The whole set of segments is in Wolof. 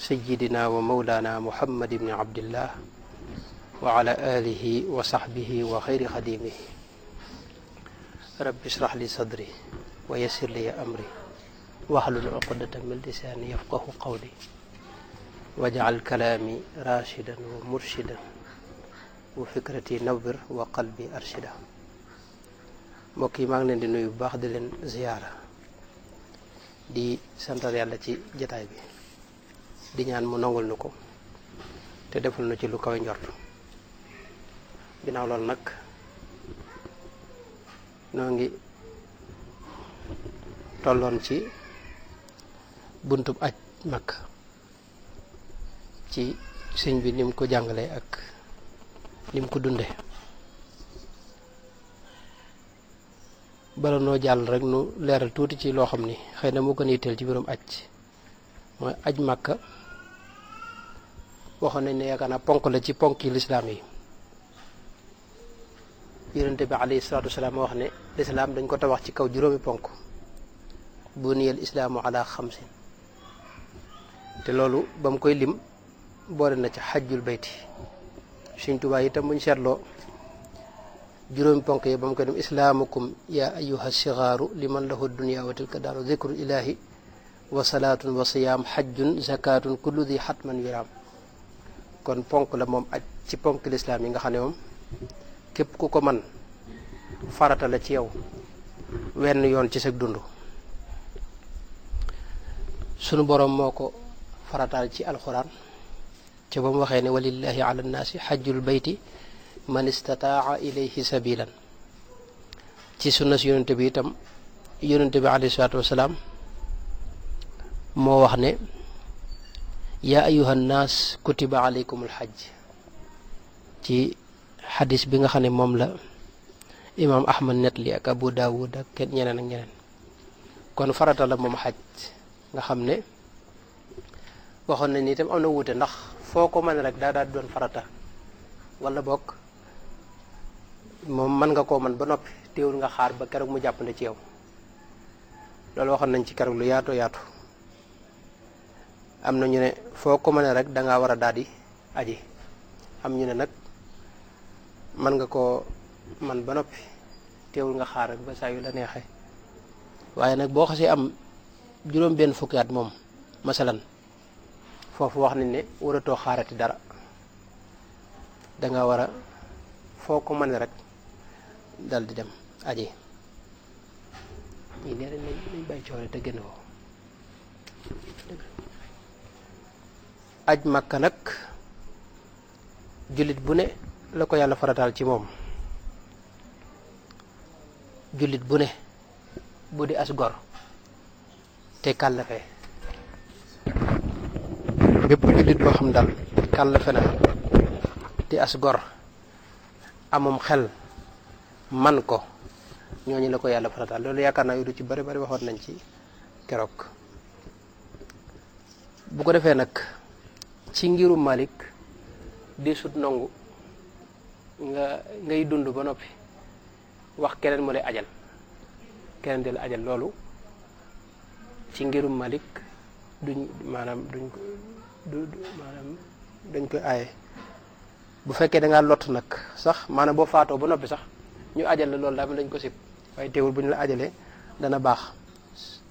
سيدنا ومولانا محمد بن عبد الله وعلى آله وصحبه وخير خديمه رب اشرح لي صدري ويسر لي أمري واحلل عقدة من لساني يفقه قولي واجعل كلامي راشدا ومرشدا وفكرتي نور وقلبي أرشدا mbokk yi maa ngi leen di nuyu bu baax di leen ziyaara di santal yàlla ci jataay bi di ñaan mu nangul nu ko te deful nu ci lu kawe njort ginnaaw loolu nag noo ngi tolloon ci buntub aj Makka ci sëñ bi ni mu ko jàngale ak ni mu ko dunde bala noo jàll rek nu leeral tuuti ci loo xam ni xëy na moo gën a yitteel ci mbirum aj mooy aj Makka waxoon nañ ne yaakaar naa ponk la ci ponk yi lislaam yi yonente bi alayhi salaatu wasalaam wax ne lislaam dañ ko tabax ci kaw juróomi ponk buniyal islaamu ala xamsin te loolu ba mu koy lim boole na ci xajjul bayti Sëñ Tuubaa itam buñ seetloo juróomi ponk yi ba mu koy dem islaamukum yaa ayyuha sigaaru liman lahu dunya wa tilka daaru zikru ilahi wa salaatun wa siyaam xajjun zakatun kullu di xatman wiraam kon ponk la moom aj ci ponk lislaam yi nga xam ne moom képp ku ko man farata la ci yow wenn yoon ci sa dund sunu boroom moo ko farataal ci alxuraan ca ba mu waxee ne walillahi ala nnaasi xajjul bayti man istataa ilayhi sabilan ci sunna si yonente bi itam yonente bi alayhi salaatu wasalaam moo wax ne yaa ayuha nnaas kutiba alaykum alxajj ci xadis bi nga xam ne moom la imaam ahmad netli ak abu daawud ak kenn ñeneen ak ñeneen kon farata la moom xaj nga xam ne waxoon nañ ni itam am na wuute ndax foo ko mën rek daa doon farata wala bokk moom mën nga koo mën ba noppi teewul nga xaar ba keroog mu jàppande ci yow loolu waxoon nañ ci keroog lu yaatu yaatu am na ñu ne foo ko mën rek da ngaa war a daal di aji am ñu ne nag mën nga koo man ba noppi teewul nga xaar rek ba saa yu la neexee waaye nag boo xasee am juróom benn fukki at moom masalan foofu wax nañ ne waratoo xaarati dara danga war a foo ko mën rek dal di dem aji ñii nee nañ bàyyi coore te gën ko aj Makka nag jullit bu ne la ko yàlla farataal ci moom jullit bu ne bu di as gor te kàllafe bépp jullit boo xam daal kàllafe na di as gor amum xel man ko ñooñu la ko yàlla farataal loolu yaakaar naa yu du ci bari bari waxoon nañ ci keroog bu ko defee nag ci ngiru Malik di sut nangu ngay dund ba noppi wax keneen mu lay ajal keneen di la ajal loolu ci ngirum Malik maanaam dañ koy aaye bu fekkee da ngaa lott nag sax maanaam boo faatoo ba noppi sax ñu ajal la loolu daal dañ ko sib waaye teewul bu ñu la ajalee dana baax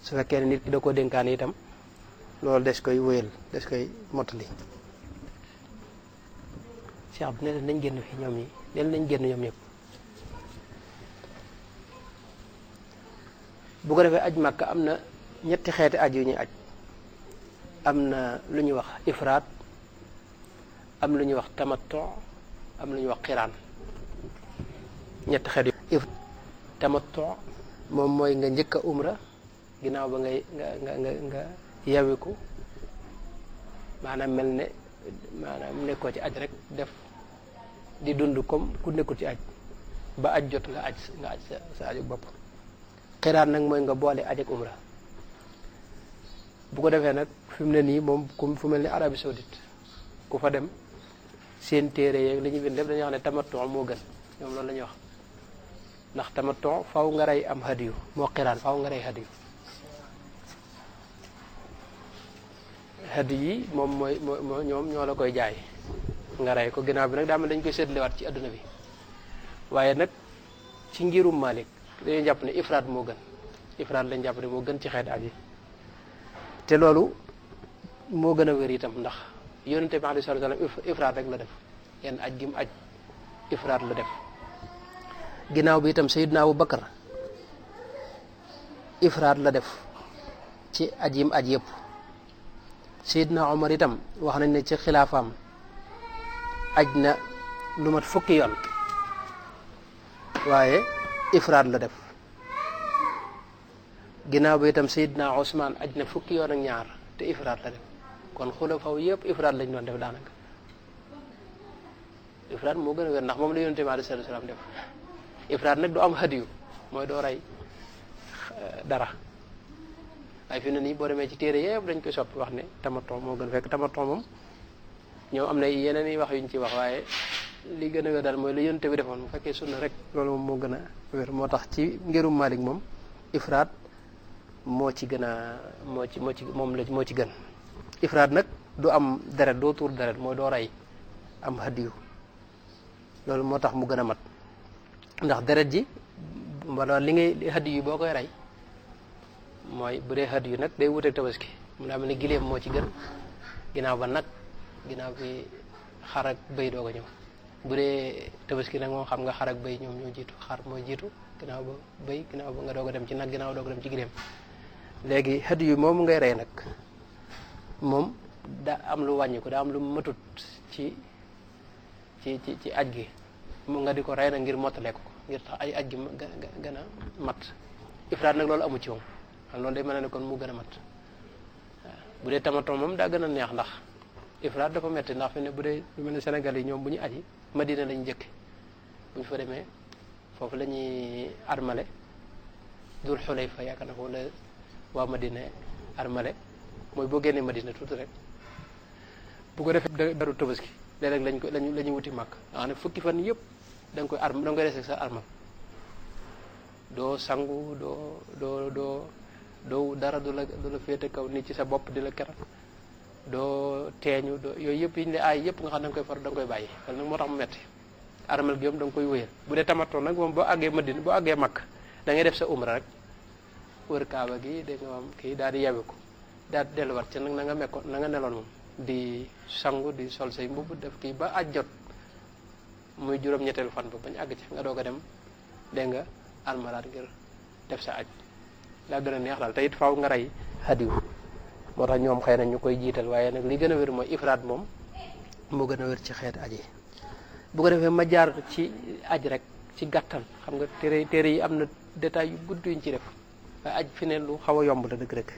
su fekkee ne nit ki da koo dénkaane itam loolu des koy wéyal des koy mottali Cheikh bi ne nañ génn fi ñoom ñi leen nañ génn ñoom ñëpp bu ko defee aj Makka am na ñetti xeeti aj yu ñuy aj am na lu ñuy wax ifraat am lu ñuy wax tamattu am lu ñuy wax xiraan ñetti xeet yu tamattu moom mooy nga njëkk a umra ginnaaw ba nga yawiku maanaam mel ne maanaam nekkoo ci aj rek def di dund comme ku nekkul ci aj ba aj jot nga aj sa aju bopp xiraan nag mooy nga boole aj ak umra bu ko defee nag fi mu ne nii moom comme fu mel ni Arabie Saoudite ku fa dem seen téere yeeg li ñu bind lépp dañuy wax ne tamattu moo gën ñoom loolu la ñuy wax ndax tamattu faw nga rey am hadiyu moo xiraan faw nga rey hadiyu hadi yi moom mooy ñoom ñoo la koy jaay nga rey ko ginnaaw bi nag daa mel dañ koy seetlewaat ci adduna bi waaye nag ci ngirum Malik dañuy jàpp ne ifraat moo gën ifraat lañ jàpp ne moo gën ci xeeti aj yi te loolu moo gën a wér itam ndax yonente bi alayhi salaatu wa salaam ifraat rek la def yenn aj gi mu aj ifraat la def ginnaaw bi itam Seydina Abu Bakar ifraat la def ci aj yim aj yëpp Seydina Omar itam wax nañ ne ci xilaafaam aj na lu mat fukki yoon waaye ifraat la def ginnaaw bi itam Seydina Ousmane aj na fukki yoon ak ñaar te ifraat la def kon xulafaw yëpp ifraat lañ doon def daanaka ifraat moo gën a wér ndax moom la yonente bi alayhi salaatu wa salaam def ifraat nag du am hadiyu mooy doo rey dara waaye fi ne nii boo demee ci téere yëpp dañ koy soppi wax ne tamaton moo gën fekk tamaton moom ñoom am na yeneen i wax yuñ ci wax waaye li gën a wér daal mooy la yonente bi defoon bu fekkee sunna rek loolu moom moo gën a wér moo tax ci ngirum Malik moom ifraat moo ci gën a moo ci gën ifraat nag du am deret doo tuur deret mooy doo rey am hadiyu loolu moo tax mu gën a mat ndax deret ji wala li ngay hadiyu yi boo koy rey mooy bu dee hadiyu nag day wuteeg tabaski mu daa mel ne gileem moo ci gën ginnaaw ba nag ginnaaw bi xar ak bëy doo ko ñëw bu dee tabaski nag moom xam nga xar ak bëy ñoom ñoo jiitu xar mooy jiitu ginnaaw ba bëy ginnaaw ba nga doog a dem ci nag ginnaaw doog a dem ci gileem léegi hadiyu moom ngay rey nag moom daa am lu wàññi ko daa am lu matut ci aj gi mu nga di ko rey nag ngir mottale ko ngir tax ay aj gi gën a mat ifraat nag loolu amu ci moom xam loolu day mel ne kon mu gën a mat waaw bu dee tamaton moom daa gën a neex ndax ifraat dafa metti ndax fi ne bu dee lu mel ne Sénégal yi ñoom bu ñu aji Madina lañu jëkke bu ñu fa demee foofu la ñuy armale Dul Xulayfa yaakaar na foofu la waa Madina armale mooy boo génnee Madina tuuti rek bu ko defee daru tabaski léeg-léeg la ñuy wuti màkk nga xam ne fukki fan yëpp da nga koy des ak sa armal doo sangu doo dara du la féete kaw ni ci sa bopp di la keral doo teeñu yooyu yëpp yi ñu ne aay yëpp nga xam da nga koy far da nga koy bàyyi kon nag moo tax mu metti armal gi moom da nga koy wéyal bu dee tamaton nag moom boo àggee Madina boo àggee màkk da ngay def sa umra rek wër kaaba gi dégg nga am kii daal di yabe ko daal di delluwaat ci nag na nga mekkoon na nga neloon moom di sangu di sol say mbubb def kii ba aj jot muy juróom-ñetteelu fan ba bañ àgg ci nga doog a dem dégg nga almalaat ngir def sa aj daa gën a neex daal te it faaw nga rey hadiyu moo tax ñoom xëy na ñu koy jiital waaye nag li gën a wér mooy ifraat moom moo gën a wér ci xeet aj yi bu ko defee ma jaar ci aj rek ci gàttal xam nga téere yi am na détails yu gudd yuñ ci def waaye aj fi ne lu xaw a yomb la dëgg-dëgg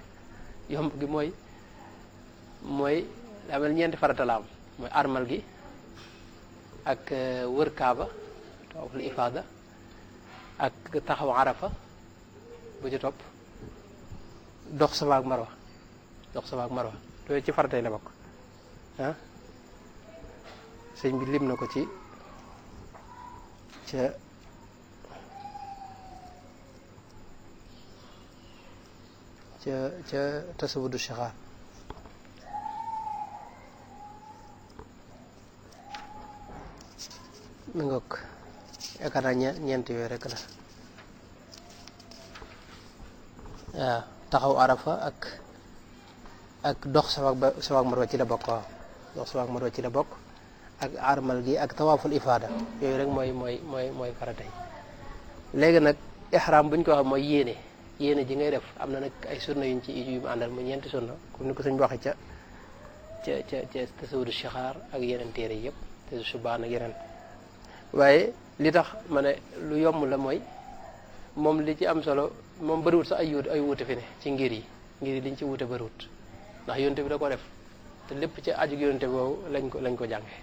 yomb gi mooy daa mel ñeenti farata la am mooy armal gi ak wër kaaba tawaaful ifaada ak taxaw arafa bu ci topp dox Safa ak Marwa loolu ci farata yi la bokk ah sëñ bi lim na ko ci ca tasawudu shixaar mi ngoog yaakaar naa ñeent yooyu rek la waaw taxaw arafa ak dox Safa ak Marwa ci la bokk waaw dox Safa ak Marwa ci la bokk ak armal gi ak tawaaful ifaada yooyu rek mooy farata yi léegi nag ihram bu ñu ko waxee mooy yéene ji ngay def am na nag ay sunna yuñ ci yu mu àndal mu ñeenti sunna comme ni ko sëñ bi waxee ca tasawudu shixaar ak yeneen téere yëpp te subaan ak yeneen waaye li tax ma ne lu yomb la mooy moom li ci am solo moom bëriwut sax ay wuute fi ne ci ngir yi liñ ci wuute bëriwut ndax yonte bi da ko def te lépp ci aju yonte boobu lañ ko jànge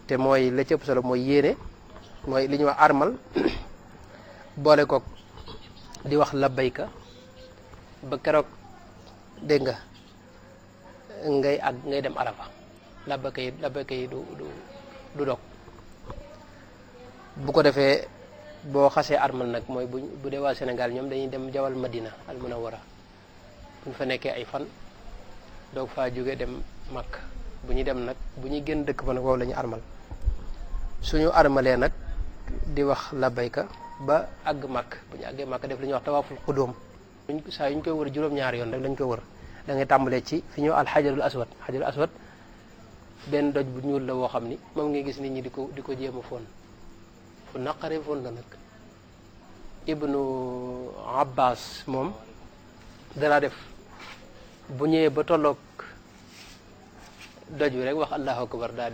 te mooy la ci ëpp solo mooy yéene mooy li ñuy wax armal boole koog di wax labbayka ba keroog dégg nga ngay dem arafa labbayka yi du dog bu ko defee boo xasee armal nag mooy bu dee waa Sénégal ñoom dañuy dem jawal Madina al Munawwara buñ fa nekkee ay fan doog faa jóge dem Makka bu ñu dem nag bu ñuy génn dëkk ba nag wow la ñu armal suñu armalee nag di wax labbayka ba àgg Makka bu ñu àggee Makka def li ñuy wax tawaaful xudóom saa yu ñu koy wër juróom-ñaari yoon rek lañ koy wër da ngay tàmbalee ci fi ñëw alxajarul aswad xajarul aswad benn doj bu ñuul la woo xam ni moom ngay gis nit ñi di ko jéem a foon fu naqaree foon la nag ibnu abbas moom danaa def bu ñëwee ba tolloog doj bi rek wax allahu akbar daal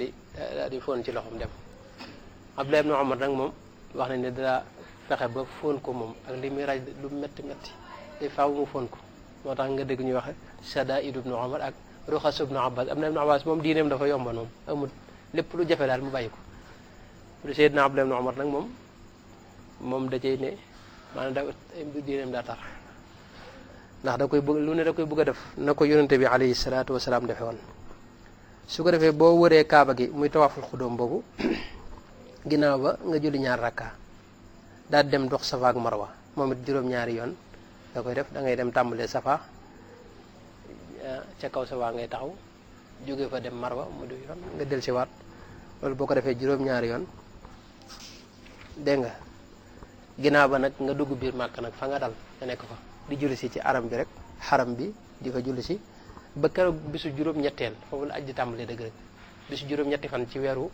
di foon ci loxoom dem Abdullah ibnu Umar nag moom wax nañ ne dana fexe ba foon ko moom ak li muy raj lu métti métti te faaw mu foon ko moo tax nga dégg ñuy waxe Sadaid ibnu Umar ak Ruxas ibnu Abbas am na ibnu Abbas moom diineem dafa yomba moom amul lépp lu jafe daal mu bàyyi ko lu Seydina Abdullah ibnu Umar nag moom da cay ne maanaam da diineem daa tar ndax da koy bëgg lu ne da koy bëgg a def na ko yonente bi alayhi salaatu wasalaam defe woon su ko defee boo wëree kaaba gi muy tawaaful xudóom boobu ginnaaw ba nga julli ñaar rakka daal dem dox safa ak marwa moom it juróom-ñaari yoon da koy def da ngay dem tàmbalee safa ca kaw safa ngay taxaw jóge fa dem marwa mu du yoon nga del si waat loolu boo ko defee juróom-ñaari yoon dégg nga ginnaaw ba nag nga dugg biir màkk nag fa nga dal nga nekk fa di julli si ci aram bi rek xaram bi di fa julli si ba keroog bisu juróom-ñetteel foofu la aj di tàmbalee dëgg rek bisu juróom-ñetti fan ci weeru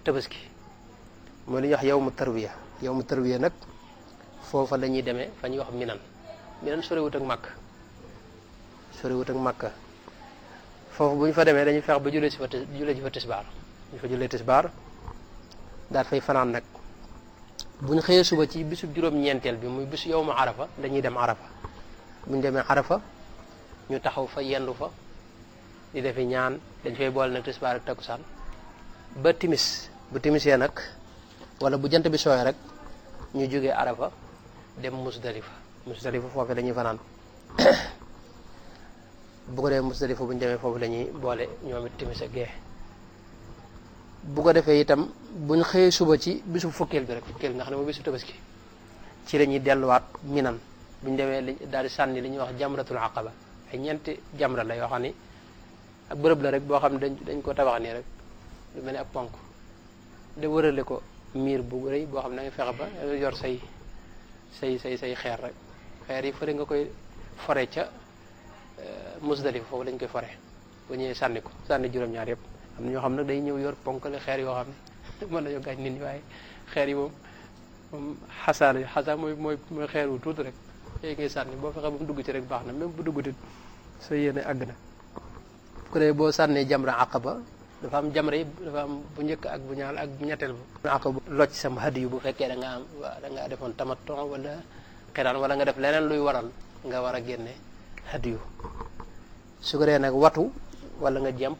tabaski mooy li ñuy wax yow mu tarwiya nag foofa la ñuy demee fa ñuy wax minan soriwut ak màkk foofu bu ñu fa demee dañuy fex ba jullee ji fa tisbaar ñu fa jullee tisbaar daal fay fanaan nag bu ñu xëyee suba ci bisu juróom-ñeenteel bi muy bisu yawmu arafa dañuy dem arafa bu ñu demee arafa ñu taxaw fa yendu fa di defi ñaan dañ fay boole nag tisbaar ak takkusaan ba timis bu timisee nag wala bu jant bi sooyee rek ñu jógee arafa dem musdalifa foofu dañuy fanaan bu ko defee musdalifa bu ñu demee foofu lañuy boole ñoom it timis ak gee bu ko defee itam bu ñu xëyee suba ci bisu fukkeel bi rek fukkeel nga xam ne mooy bisu tabaski ci la ñuy delluwaat minan bu ñu demee daal di sànni li ñuy wax jamratul aqaba ay ñeenti jamra la yoo xam ni ak bërëb la rek boo xam ne dañ ko tabax nii rek lu mel ni ak ponk de wërale ko miir bu rëy boo xam ne da ngay fexe ba yor say xeer rek xeer yi fële nga koy fore ca Musdalifa foofu lañ koy fore bu ñëwee sànni juróom-ñaar yëpp am na ñoo xam nag day ñëw yor ponkale xeer yoo xam ne mën nañoo gaañ nit ñi waaye xeer yi moom xasa mooy xeer wu tuuti rek yooyu ngay sànni boo fexe ba mu dugg ci rek baax na même bu duggutit sa yéene àgg na bu ko defee boo sànnee jamra aqaba dafa am jamra yi dafa am bu njëkk ak bu ñaar ak bu ñetteel bu aqaba locc sama hadiyu bu fekkee da nga defoon tamattu wala xiraan wala nga def leneen luy waral nga war a génne hadiyu su ko defee nag watu wala nga jàmp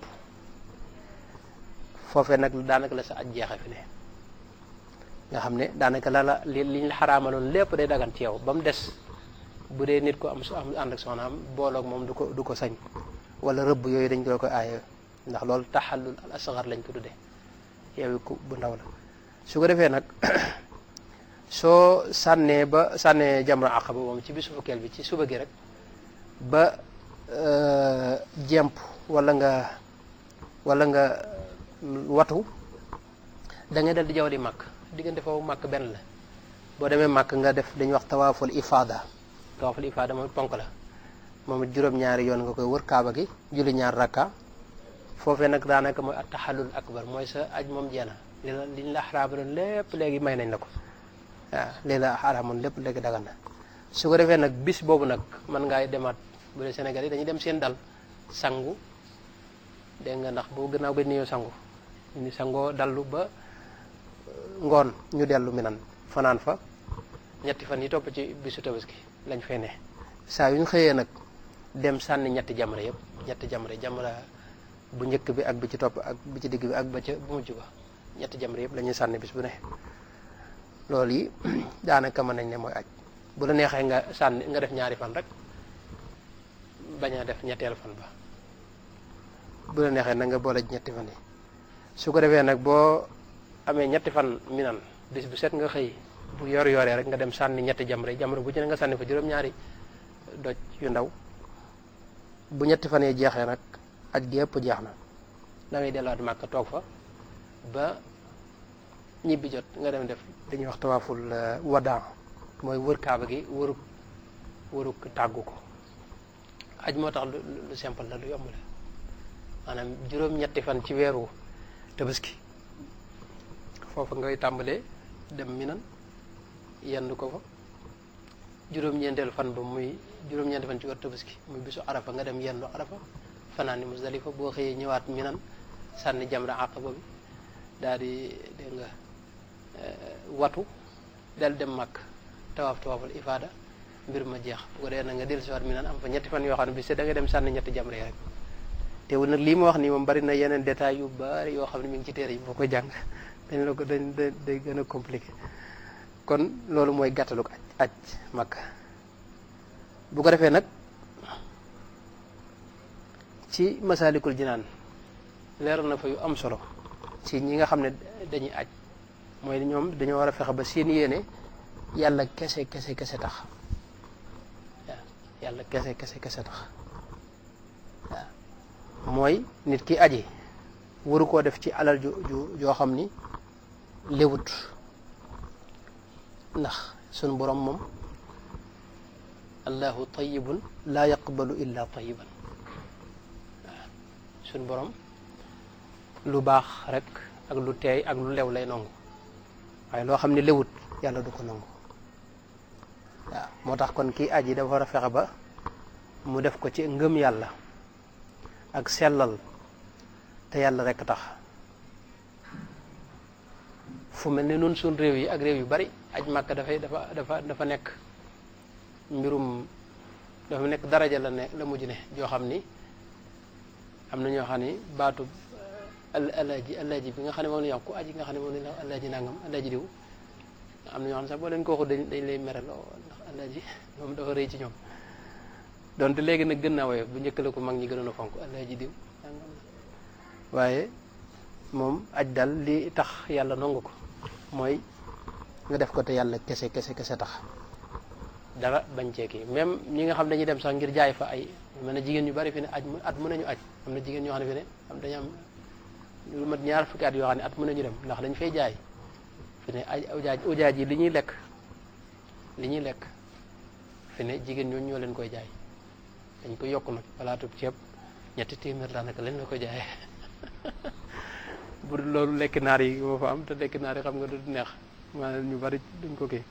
foofee nag daanaka la sa aj jeexe fi ne nga xam ne daanaka liñ la xaraamaloon lépp day dagan ci yow ba mu des bu dee nit ko am ànd ak soxnaam booloog moom du ko sañ wala rëbb yooyu dañ koy aaye ndax loolu taxallul al asgar lañ ko tuddee yow ku bu ndaw la su ko defee nag soo sànnee jamra aqaba moom ci bisu fukkeel bi ci suba gi rek ba jemp wala nga watu da ngay dal di jaw di màkk diggante foofu màkk benn la boo demee màkk nga def dañuy wax tawaaful ifaada moom ponk la moom it juróom-ñaari yoon nga koy wër kaaba gi julli ñaar rakka foofee nag daanaka mooy at taxallul akbar mooy sa aj moom jeena liñ la xaraamaloon lépp léegi may nañ la ko waaw lii la xaraamoon lépp léegi dagan na su ko defee nag bis boobu nag mën ngaa demaat bu dee Sénégal yi dañuy dem seen dal sangu dégg nga ndax boo gannaaw ba nuyoo sangu ñu sangoo dallu ba ngoon ñu dellu minan fanaan fa ñetti fan yi topp ci bisu tabaski lañ fay ne saa yu ñu xëyee nag dem sànni ñetti jamra yëpp ñetti jamra bu njëkk bi ak bi ci topp ak bi ci digg bi ak ba ca bu mujj ba ñetti jamra yëpp la ñuy sànni bis bu ne loolu yi daanaka mën nañ ne mooy aj bu la neexee nga sànni nga def ñaari fan rek bañ a def ñetteel fan ba bu la neexee nag nga boole ñetti fan yi su ko defee nag boo amee ñetti fan minan bis bu set nga xëy bu yoree rek nga dem sànni ñetti jamra bu ci ne nga sànni fa juróom-ñaari doj yu ndaw bu ñetti fan yi jeexee nag aj gi yëpp jeex na da ngay delluwaat Màkka toog fa ba ñibbi jot nga dem def dañuy wax tawaaful wadaa mooy wër kaaba gi wëruk tàggu ko aj moo tax lu simple la lu yomb la maanaam juróom-ñetti fan ci weeru tabaski foofu ngay tàmbalee dem Minan yendu ko fa juróom-ñeenteelu fan ba muy juróom-ñeenti fan ci weeru tabaski muy bisu arafa nga dem yendu arafa fanaani Musdalifa boo xëyee ñëwaat Minan sànni jamra aqaba bi daal di dégg nga watu del dem Màkk tawaaful ifaada mbir ma jeex bu ko dee na nga dellu si waat Minan am fa ñetti fan yoo xam ne bi se da nga dem sànni ñetti jamra yi rek teewul nag lii ma wax nii moom bari na yeneen détails yu bari yoo xam ne mi ngi ci téere yi boo koy jàng dañ la ko day gën a compliqué kon loolu mooy gàttaluk aj Màkka bu ko defee nag ci Masaalikul Jinaan leeral na fa yu am solo ci ñi nga xam ne dañuy aj mooy ñoom dañoo war a fexe ba seen yéene yàlla kese tax waaw yàlla kese tax waaw mooy nit ki aji waru koo def ci alal joo xam ni léwut ndax sunu borom moom allahu tayyibun laa yaqbalu illa tayyiban waaw sunu borom lu baax rek ak lu teey ak lu lew lay nangu waaye loo xam ne léwut yàlla du ko nangu waaw moo tax kon kii aji dafa war a fexe ba mu def ko ci ngëm yàlla ak sellal te yàlla rekk tax fu mel ne nun suñ réew yi ak réew yu bari aj Màkka dafa nekk mbirum dafa nekk daraja la mujj ne joo xam ni am na ñoo xam ni baatu alaaji bi nga xam ne moom la ñu wax ku aji nga xam ne moom la ñu wax alaaji nangam alaaji diw am na ñoo xam ne sax boo leen ko waxul dañ lay mereloo ndax alaaji moom dafa rëy ci ñoom donte léegi nag gën naa woyof bu njëkk la ko mag ñi gënoon a fonk alaaji diw nangam la waaye moom aj dal li tax yàlla nangu ko mooy nga def ko te yàlla kese tax dara bañ ceeki même ñi nga xam dañuy dem sax ngir jaay fa ay mel na jigéen ñu bari fi ne aj at mën nañu aj am na jigéen ñoo xam ne fi ne am dañu am lu mat ñaar fukki at yoo xam ne at mën nañu dem ndax dañ fay jaay fi ne ujaaj yi li ñuy lekk fi ne jigéen ñooñu ñoo leen koy jaay dañ ko yokk nag palaatub ceeb ñetti téeméer daanaka lañ la ko jaayee bu loolu lekk naar yi moo fa am te lekk naar yi xam nga du neex maanaam ñu bari duñ ko kii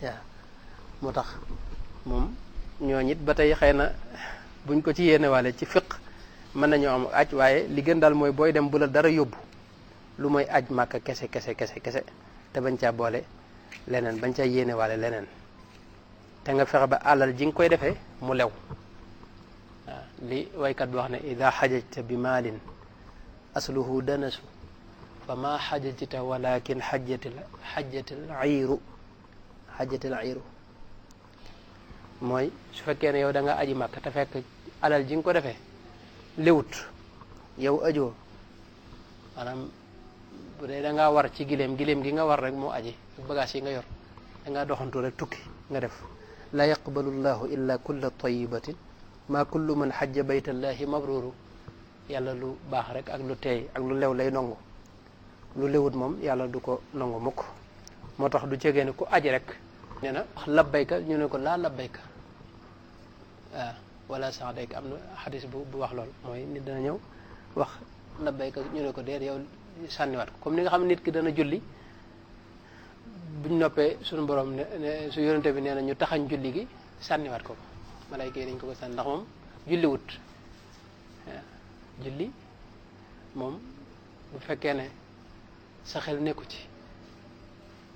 waaw moo tax moom ñooñu it ba tey xëy na buñ ko ci yéenewaale ci fiq mën nañoo am aj waaye li gën daal mooy booy dem bu la dara yóbbu lu mooy aj Màkka kese te bañ caa boole leneen bañ caa yéenewaale leneen te nga fexe ba alal ji nga koy defee mu lew waaw li waykat bi wax ne ida xajajta bi maalin asluhu danasu fa ma xajajta walakin xajjatil iiru mooy su fekkee ne yow da nga aji Màkka te fekk alal ji nga ko defee léwut yow ajoo maanaam bu dee da ngaa war ci gileem gi nga war rek moo aji ak bagage yi nga yor da ngaa doxantu rek tukki nga def la yaqbalu llahu illa kulla tayibatin ma kullu man xajja baytallahi mabruru yàlla lu baax rek ak lu teey ak lu lew lay nangu lu lewut moom yàlla du ko nangu mukk moo tax du jegee ne ku aji rek nee na wax labbayka ñu ne ko laa labbayka waaw wala sax dayk am na xadis bu wax lool mooy nit dana ñëw wax labbayka ñu ne ko déet yow sànniwaat ko comme ni nga xam ne nit ki dana julli buñ noppee suñu borom ne su yonente bi nee na ñu taxañ julli gi sànniwaat ko malayka yi dañ ko sànni ndax moom julli wut waaw julli moom bu fekkee ne sa xel nekku ci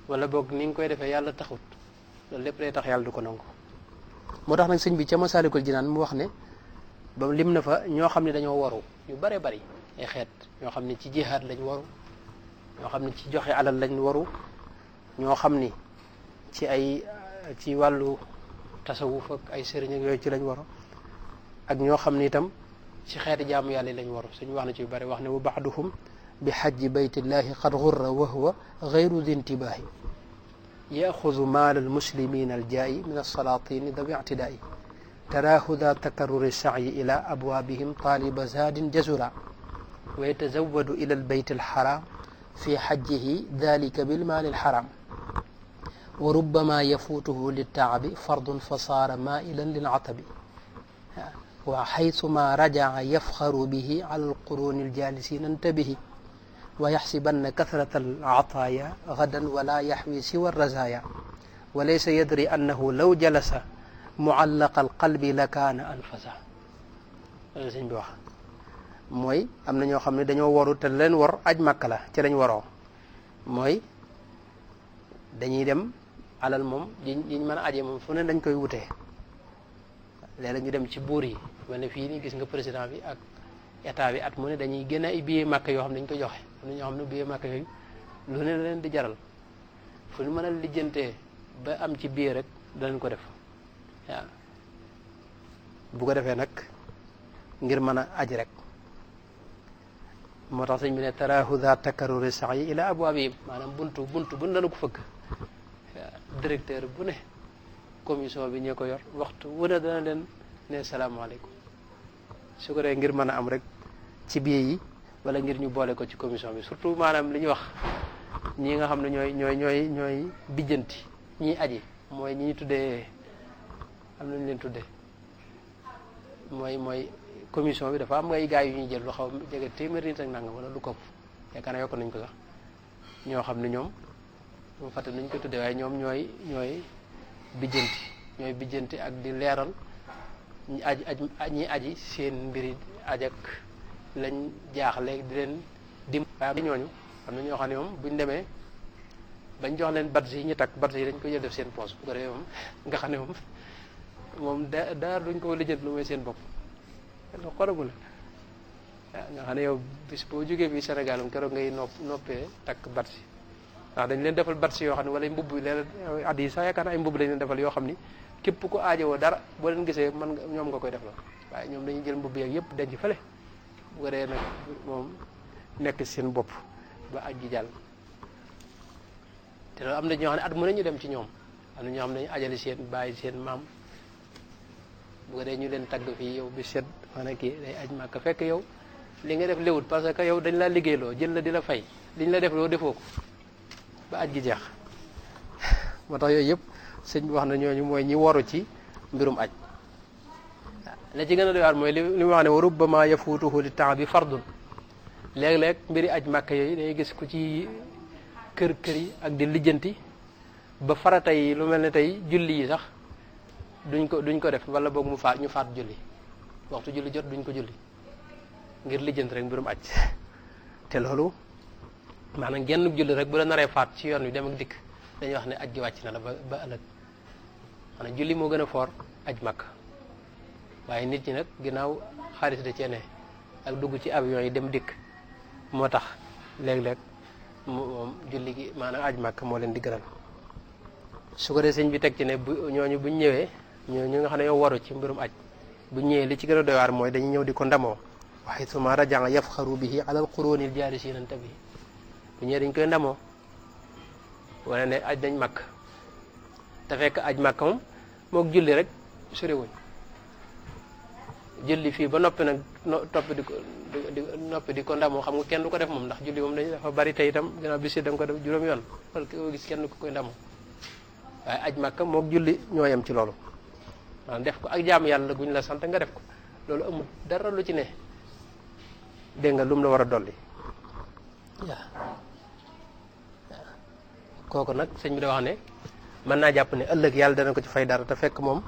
wala boog ni nga koy defee yàlla taxut loolu lépp day tax yàlla du ko nangu moo tax nag sëñ bi ca Masaalikul Jinaan mu wax ne ba lim na fa ñoo xam ne dañoo waru ñu bare bari ay xeet ñoo xam ne ci jihaad lañ waru ñoo xam ne ci joxe alal lañ waru ñoo xam ni ci wàllu tasawuf ak ay sëriñ ak yooyu ci lañ waru ak ñoo xam ne itam ci xeeti jaamu yàlla yi lañ waru suñu wax na ci yu bari wax ne wa ba'duhum bi xajji baytillahi qad ghurra wa huwa ghayru di intibaahi yaxudu maal almuslimin aljaayi min alsalatini dawi ictidaayi taraahu daa takarruri sa'yi ila abwaabihim taaliba zaadin jazura wa yatazawwadu ila albayt alxaram fi xajjihi dalika bilmaali alxaram wa rubbama yafuutuhu liltaabi fardun fa saara maailan lilatabi wa xaytuma rajaca yafxaru bihi ala alquruni aljaalisina intabihi wa yaxsibanna kasrata alataaya gadan wala yaxwi siwa alrazaya wa laysa yadri annahu law jalasa muallaqa alqalbi la kaana anfasa. loolu sëñ bi wax mooy am na ñoo xam ne dañoo waru te leen war aj màkk la ci lañ waroo mooy dañuy dem alal moom yiñ mën a aje moom fu ne dañ koy wutee léeg-léeg ñu dem ci buur yi mel ne fii nii gis nga président bi ak état bi at mu ne dañuy génne ay billet màkk yoo xam ne dañ ko joxe am na ñoo xam ne billet màkk yooyu lu ne la leen di jaral fu ñu mën a lijjantee ba am ci billet rek danañ ko def waaw bu ko defee nag ngir mën a aji rek moo tax sëñ bi ne taraahu daa takarruri sa'yi ila abwaabihim maanaam buntu bu ne dana ko fëgg directeur bu ne commission bi ñoo ko yor waxtu wu ne dana leen ne salaamaaleykum su ko defee ngir mën a am rek ci biir yi wala ngir ñu boole ko ci commission bi surtout maanaam li ñuy wax ñi nga xam ne ñooy bijjanti ñiy aji mooy ñi ñu tuddee am nañu leen tuddee mooy commission bi dafa am ay gars yu ñuy jël lu xaw jege téeméer nit ak nangam wala lu ko yaakaar naa yokk nañ ko sax ñoo xam ne ñoom mu fàtte nañ ko tuddee waaye ñoom ñooy bijjanti ak di leeral ñi aji seen mbiri aj ak lañ jaaxle di leen dim waaye ñooñu am na ñoo xam ne moom buñ demee bañ jox leen badge yi ñu takk badge yi dañ ko jël def seen poche bu ko defee moom nga xam ne moom daar duñ ko lijjant lu mooy seen bopp xoragu la waaw nga xam ne yow bis boo jógee fii Sénégal moom keroog ngay noppee takk badge ndax dañ leen defal badge yoo xam ne wala mbubb leen at yi sax yaakaar naa ay mbubb lañ leen defal yoo xam ni képp ku aajowoo dara boo leen gisee mën nga ñoom nga koy def la waaye ñoom dañuy jël mbubb yeeg yëpp denc fële bu ko dee nag moom nekk seen bopp ba aj gi jàll te loolu am na ñoo xam ne at mu ne ñu dem ci ñoom am na ñoo xam ne dañu ajali seen bàyyi seen maam bu ko dee ñu leen tagg fii yow bi set maanaam kii day aj màkk fekk yow li nga def léwut parce que yow dañ laa liggéeyloo jël la di la fay liñ la def loo defoo ko ba aj gi jeex moo tax yooyu yëpp sëñ bi wax na ñooñu mooy ñi waru ci mbirum aj la ci gën a doy waar mooy li mu wax ne wa rubbama yafuutuhu li temps bi fardun léeg-léeg mbiri aj màkk yooyu day gis ku ci kër yi ak di lijjanti ba farata yi lu mel ne tey julli yi sax duñ ko def wala boog ñu faat julli waxtu julli jot duñ ko julli ngir lijjanti rek mbirum aj te loolu maanaam genn julli rek bu la naree faat ci yoon wi dem ak dikk dañuy wax ne aj gi wàcc na la ba ëllëg maanaam julli moo gën a foor aj màkk waaye nit ñi nag ginnaaw xaalis da cee ne ak dugg ci avion yi dem dikk moo tax léeg-léeg moom julli gi maanaam aj màkk moo leen di gënal su ko dee sëñ bi teg ci ne ñooñu buñ ñëwee ñooñu nga xam ne yow waru ci mbirum aj buñ ñëwee li ci gën a doy waar mooy dañuy ñëw di ko ndamoo waxit suma rajaa yafxaru bihi alal quruunil jaalisiina bi bu ñëwee dañ koy ndamoo wala ne aj dañ màkk te fekk aj màkk moom mook julli rek soriwuñ julli fii ba noppi nag noppi di ko ndamoo xam nga kenn du ko def moom ndax julli moom dafa bari tey itam ginnaaw bis da nga ko def juróom yoon wala koo gis kenn ku koy ndamoo waaye aj màkka mook julli ñoo yem ci loolu maanaam def ko ak jaamu yàlla guñ la sant nga def ko loolu amul dara lu ci ne dégg nga lu mu la war a dolli waaw kooku nag sëñ bi da wax ne mën naa jàpp ne ëllëg yàlla dana ko ci fay dara te fekk moom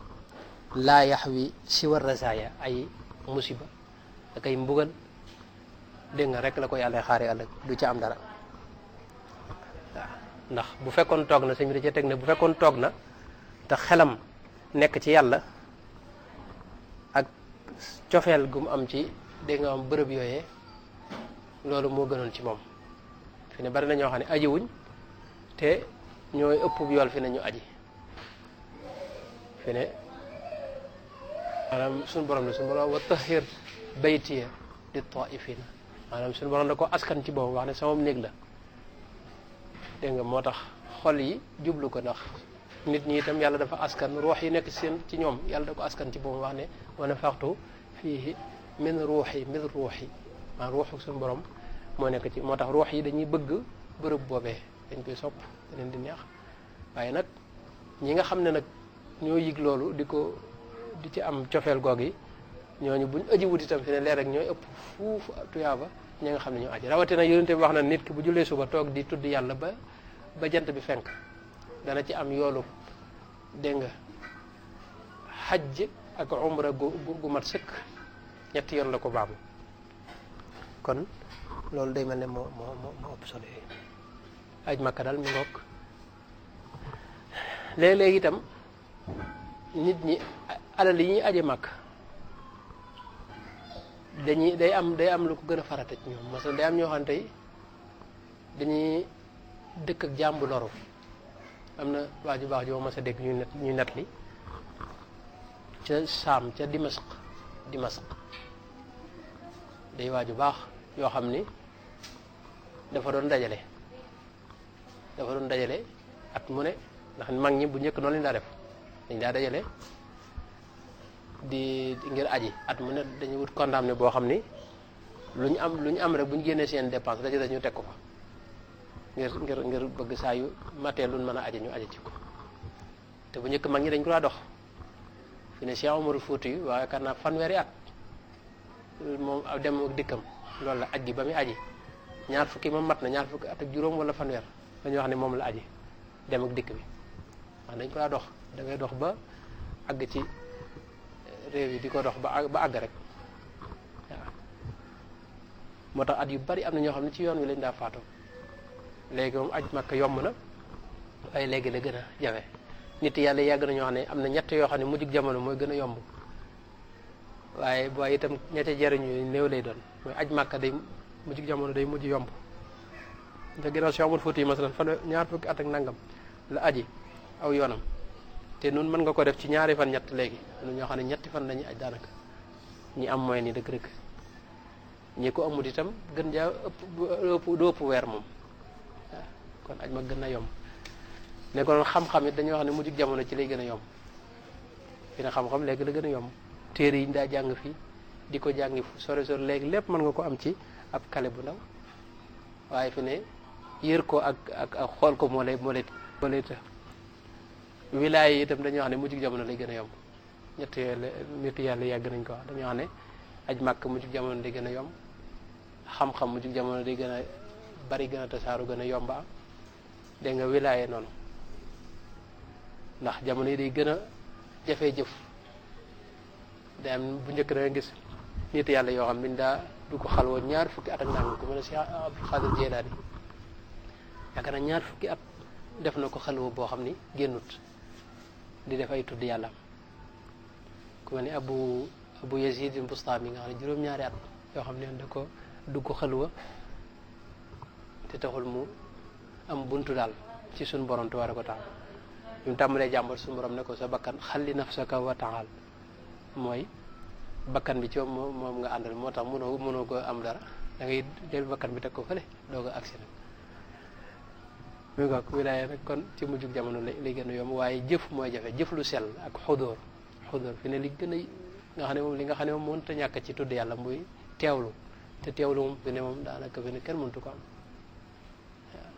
laa yaxwi si war rasaaya ay musiba ak ay mbugal dégg nga rek la ko yàlla xaaree ëllëg du ci am dara waaw ndax bu fekkoon toog na sëñ bi da cee teg ne bu fekkoon toog na te xelam nekk ci yàlla ak cofeel gu mu am ci dégg nga am bërëb yooyee loolu moo gënoon ci moom fi ne bari na ñoo xam ne aji wuñ te ñooy ëpp yool fi ne ñu aji fi ne maanaam suñu borom wa tahir baytiya li taifina maanaam suñu borom da ko askan ci boobu wax ne sama néeg la dégg nga moo tax xol yi jublu ko ndax nit ñi itam yàlla dafa askan ruux yi nekk seen ci ñoom yàlla da ko askan ci boobu wax ne wa nafaxtu fiihi min ruuxi maa ruuxu suñu borom moo nekk ci moo tax ruux yi dañuy bëgg bërëb boobee dañ koy sopp da leen di neex waaye nag ñi nga xam ne nag ñoo yëg loolu di ci am cofeel goog yi ñooñu buñ aji wut itam fi ne leer rek ñooy ëpp fuufu tuyaaba ñi nga xam ne ñoo aji rawatina yonente bi wax na nit ki bu jullee suba toog di tudd yàlla ba jant bi fenk dana ci am yoolu dégg nga xajj ak umra gu mat sëkk ñetti yoon la ko baamu kon loolu day mel ne moo ëpp solo yooyu aj makka daal mi ngoog léeg-léeg itam nit ñi alal yi ñuy aje makka day am lu ko gën a farata ci ñoom parce que day am ñoo xam ne tey dañuy dëkk ak jàmbu loru am na waa ju baax ji ma mas a dégg ñu net li ca Saam ca Dimashq day waa ju baax yoo xam ni dafa doon dajale at mu ne ndax mag ñi bu njëkk noonu lañ daa def dañ daa dajale di ngir aji at mu ne dañuy wut condamné boo xam ni lu ñu am rek bu ñu génnee seen dépense la ci des ñu teg ko fa ngir bëgg saa yu matee luñ mën a aji ñu aji ci ko te bu njëkk mag ñi dañ ko daa dox fi ne Cheikh Omarul Fouti yi waaye yaakaar naa fanweeri at moom dem ak dikkam loolu la aj gi ba muy aji ñaar fukki moom mat na ñaar fukki at ak juróom wala fanweer dañuy wax ne moom la aji dem ak dikk bi wax dañ ko daa dox da ngay dox ba àgg ci réew yi di ko dox ba àgg rek waaw moo tax at yu bari am na ñoo xam ne ci yoon wi lañ daa faatoo léegi moom aj Makka yomb na waaye léegi la gën a jafe nit yàlla yàgg na ñoo xam ne am na ñett yoo xam ne mujjug jamono mooy gën a yomb waaye itam ñette jariñu néew lay doon mooy aj Makka day mujjug jamono day mujj yomb te ginnaaw Cheikh Omar Fouti yi masalan ñaar fukki at ak nangam la aji aw yoonam te nun mën nga ko def ci ñaari fan ñett léegi am na ñoo xam ne ñetti fan lañuy aj daanaka ñi am mooy ni dëgg-dëgg ñi ko amut itam gën jaa ëpp weer moom waaw kon aj ma gën a yomb ne ko noon xam-xam it dañuy wax ne mujjug jamono ci lay gën a yomb fi ne xam-xam léegi la gën a yomb téere yi ñu daa jàng fii di ko jàngi fu sore léegi lépp mën nga ko am ci ab kale bu ndaw waaye fi ne yër ko ak xool ko moo lay tax wilaaya yi itam dañuy wax ne mujjug jamono lay gën a yomb ñett yooyu la nit yàlla yàgg nañ ko wax dañuy wax ne aj màkk mujjug jamono day gën a yomb xam-xam mujjug jamono day gën a bari gën a tasaaru gën a yomba am dégg nga wilaaya noonu ndax jamono yi day gën a jafee jëf day am bu njëkk da nga gis nit yàlla yoo xam ne daa du ko xalwoo ñaar fukki at ak nangam ko mën a Cheikh Abdul Xaadir Jilaani yaakaar naa ñaar fukki at def na ko xalwa boo xam ni génnut di def ay tudd yàlla ku mel ni abu Yazid Bustami nga xam ne juróom-ñaari at yoo xam ne da ko dugg xalwa te taxul mu am buntu daal ci suñu borom te war a ko taal bi mu tàmbalee jàmbat suñu borom ne ko sa bakkan xalli nafsaka wa taal mooy bakkan bi ci moom nga àndal moo tax mënoo ko am dara da ngay jël bakkan bi teg ko fële doo ko agsi nag mi nga ko wilaaya nag kon ci mujjug jamono lay gën a yomb waaye jëf mooy jafe jëf lu sell ak xudóor fi ne li gën a nga xam ne moom li nga xam ne moom mënut a ñàkk ci tudd yàlla muy teewlu te teewlu moom fi ne moom daanaka fi ne kenn mëntu ko am waaw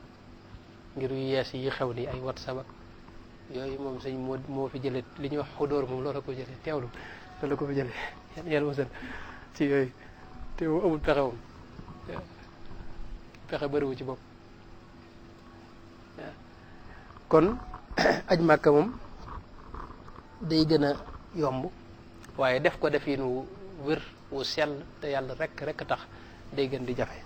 ngir yu yees yi xew ni ay WhatsApp ak yooyu moom sëñ moo fi jëlee li ñuy wax xudóor moom loolu la ko jëlee teewlu loolu la ko fi jëlee yàlla mosal ci yooyu te moom amul pexe moom pexe bëriwu ci bopp waaw kon aj Màkka moom day gën a yomb waaye def ko defin wu wér wu sell te yàlla rek tax day gën di jafe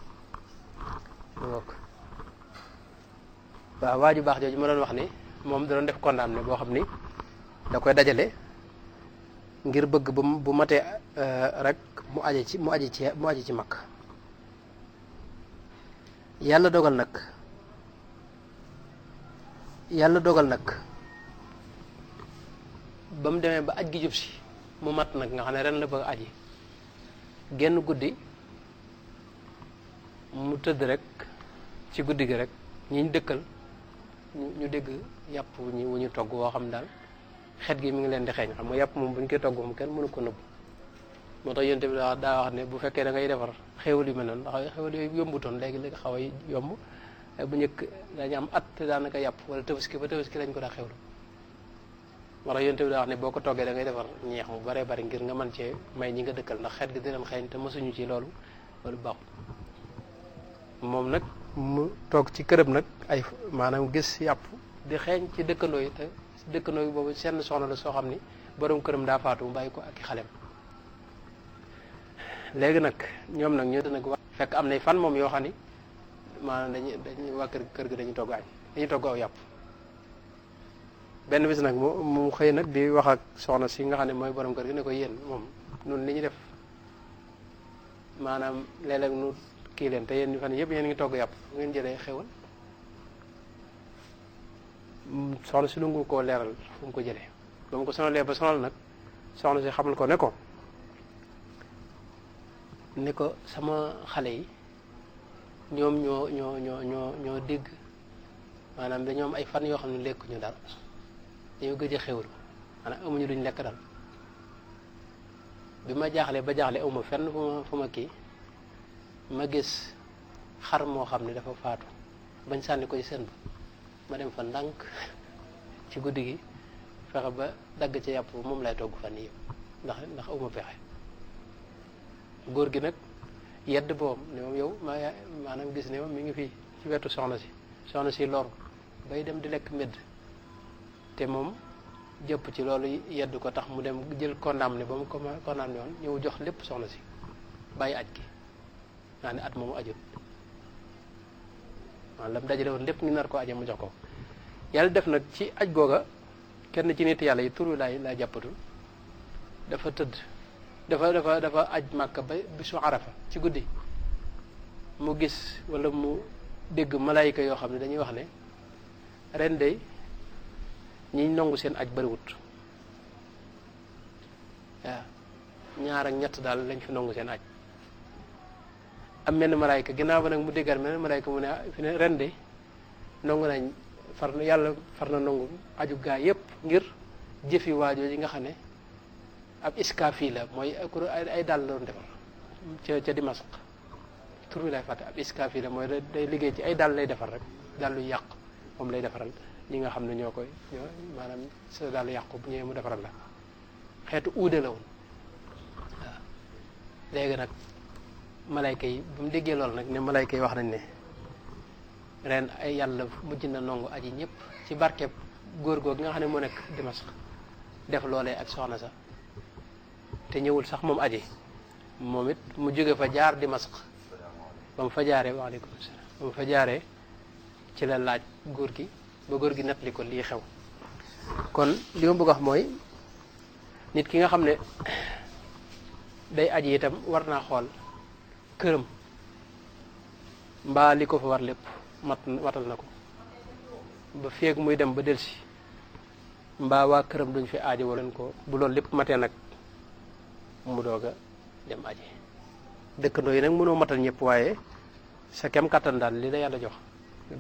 waaw waa ju baax jooju ma doon wax ni moom da doon def condamné boo xam ni da koy dajale ngir bëgg bu matee rek mu aji ci Makka yàlla dogal nag ba mu demee ba aj gi jub si mu mat nag nga xam ne ren la bëgg aji genn guddi mu tëdd rek ci guddi gi rek ñi ñu dëkkal ñu dégg yàpp wu ñu togg woo xam daal xet gi mi ngi leen di xeeñ. xam nga yàpp moom bu ñu koy togg moom kenn mënu ko nëbb. moo tax yonent bi daa wax ne bu fekkee da ngay defar xéwal yu mel noonu ndax xéwal yooyu yombutoon léegi xaw a yomb bu njëkk dañu am at te daanaka yàpp wala tabaski ba tabaski lañ ko daa xewlu. moo tax yonent bi daa wax ne boo ko toggee da ngay defar ñeex mu baree bari ngir nga mën cee may ñi nga dëkkal ndax xet gi di leen xeeñ te mësuñu ci loolu baaxul. moom nag mu toog ci këram nag ay maanaam gis yàpp di xeeñ ci dëkkandoo yi te dëkkandoo yi boobu seen soxna la soo xam ni borom këram daa faatu mu bàyyi ko ak i xalem. léegi nag ñoom nag ñoo nag fekk am nay fan moom yoo xam ni maanaam dañuy waa kër gi dañuy togg añ dañuy togg aw yàpp. benn bis nag mu xëy nag di wax ak soxna si nga xam ne mooy borom kër gi ne ko yéen moom nun li ñu def maanaam léeg-léeg nu kii leen te yéen fan yëpp yéen ngi togg yàpp fu ngeen jëlee xewal. soxna si lu ngu koo leeral fu mu ko jëlee ba mu ko sonalee ba sonal nag soxna si xamal ko ne ko sama xale yi ñoom ñoo dégg maanaam dañoo am ay fan yoo xam ne lekkuñu dara dañoo gëj a xewlu maanaam amuñu luñ lekk dal bi ma jaaxlee ba jaaxle awma fenn fu ma kii ma gis xar moo xam ne dafa faatu bañ sànni ko ci sën ba ma dem fa ndànk ci guddi gi fexe ba dagg ci yàpp moom lay togg fan yëpp ndax awma pexe. góor gi nag yedd boom ne moom yow maanaam gis ne moom mi ngi fii ci wetu soxna si lor bay dem di lekk medd te moom jëpp ci loolu yedd ko tax mu dem jël condamné ba mu condamné woon ñëw jox lépp soxna si bàyyi aj gi naa ne at moomu ajut waaw lam dajale woon lépp ngi nar ko aje mu jox ko. yàlla def nag ci aj googa kenn ci nit yàlla yi tur wi laa jàppatul dafa tëdd dafa aj màkka ba bisu arafa ci guddi mu gis wala mu dégg malaayika yoo xam ne dañuy wax ne ren de ñi nangu seen aj bariwut waaw 2 ak 3 daal lañ fi nangu seen aj. am menn malaayika ginnaaw ba nag mu déggaat menn malaayika mu ne fi ne ren de nangu nañ yàlla far na nangu aju gaa yépp ngir jëfi waajoo yi nga xam ne ab iskaafi la mooy ay dàll la doon defar ca Dimask tur bi lay fàtte ab iskaafi la mooy day liggéey ci ay dàll lay defar rek dàll yu yàq moom lay defaral ñi nga xam ne ñoo maanaam sa dàll yàqu bu ñëwee mu defaral la xeetu uude la woon waaw. léegi nag malayka yi bu mu déggee loolu nag ne malayka yi wax nañ ne ren ay yàlla mujj na nongu aji ñëpp ci barkeb góor googu nga xam ne moo nekk Dimask def loolee ak soxna sa te ñëwul sax moom aji moom it mu jóge fa jaar Dimask ba mu fa jaaree waaleykum salaam ba mu fa jaaree ci la laaj góor gi ba góor gi nettali ko lii xew. kon li ma bëgg a wax mooy nit ki nga xam ne day aji itam war naa xool këram mbaa li ko fa war lépp matal na ko ba feeg muy dem ba delsi mbaa waa këram duñ fi aaji wala ko bu loolu lépp matee nag mu doog a dem aji. dëkkandoo yi nag mënoo matal ñëpp waaye sa kem kattan daal li la yàlla jox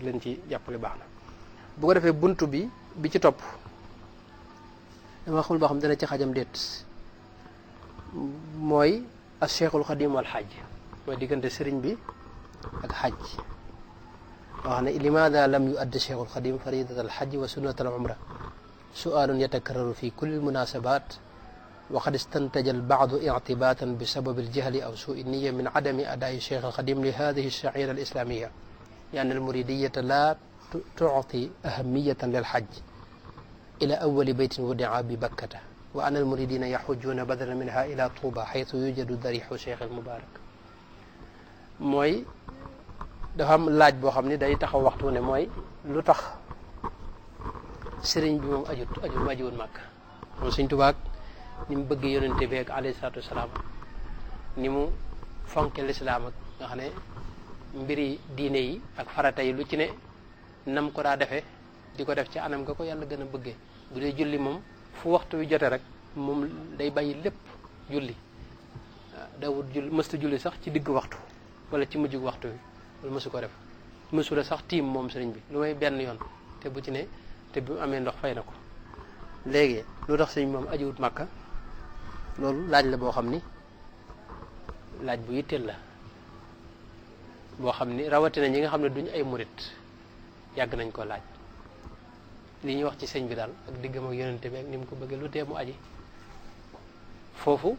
leen ci jàppale baax na. bu ko defee buntu bi ci topp dama xamul boo xam dana ci xajam déet mooy as cheikhul xadim wal xaj mooy diggante sëriñ bi ak xaj. wax ne limaada lam yuaddi cheikhul xadim faridat al xaj wa sunnat al umra sualun yatakarraru fi kulli munasabat wa qad istantaja al baadu ictibatan bi sababi al jahli aw sui niya min adami adaa'i cheikh al xadim li hadihi al shaira al islamia li anna al muridiyata la tucti ahamiyatan lil xaj ila awali baytin wudia bi bakkata wa anna al muridina yaxujuna badalan minha ila tuuba xaytu yujadu darixu cheikh al mubarak. mooy dafa am laaj boo xam ne day taxaw waxtu ne mooy lu tax sëriñ bi moom ajiwul màkk moom Sëriñ Tuubaa ni mu bëgg yonente bi ak alayhi salaatu wasalaam ni mu fonke lislaam ak nga xam ne mbiri diine yi ak farata yi lu ci ne nam ko daa defee di ko def ci anam nga ko yàlla gën a bëggee. bu dee julli moom fu waxtu wi jote rek moom day bàyyi lépp julli dawut julli mësta julli sax ci digg waxtu wala ci mujjug waxtu wi loolu mësu ko def mësu la sax tiim moom sëriñ bi lu may benn yoon te bu ci ne te bi mu amee ndox fay na ko. léegi lu tax sëñ moom ajiwut Màkka loolu laaj la boo xam ni laaj bu yitteel la boo xam ni rawatina ñi nga xam ne duñ ay murit yàgg nañ ko laaj li ñuy wax ci sëñ bi daal ak diggam ak yonente bi ak ni mu ko bëggee lu tee mu aji foofu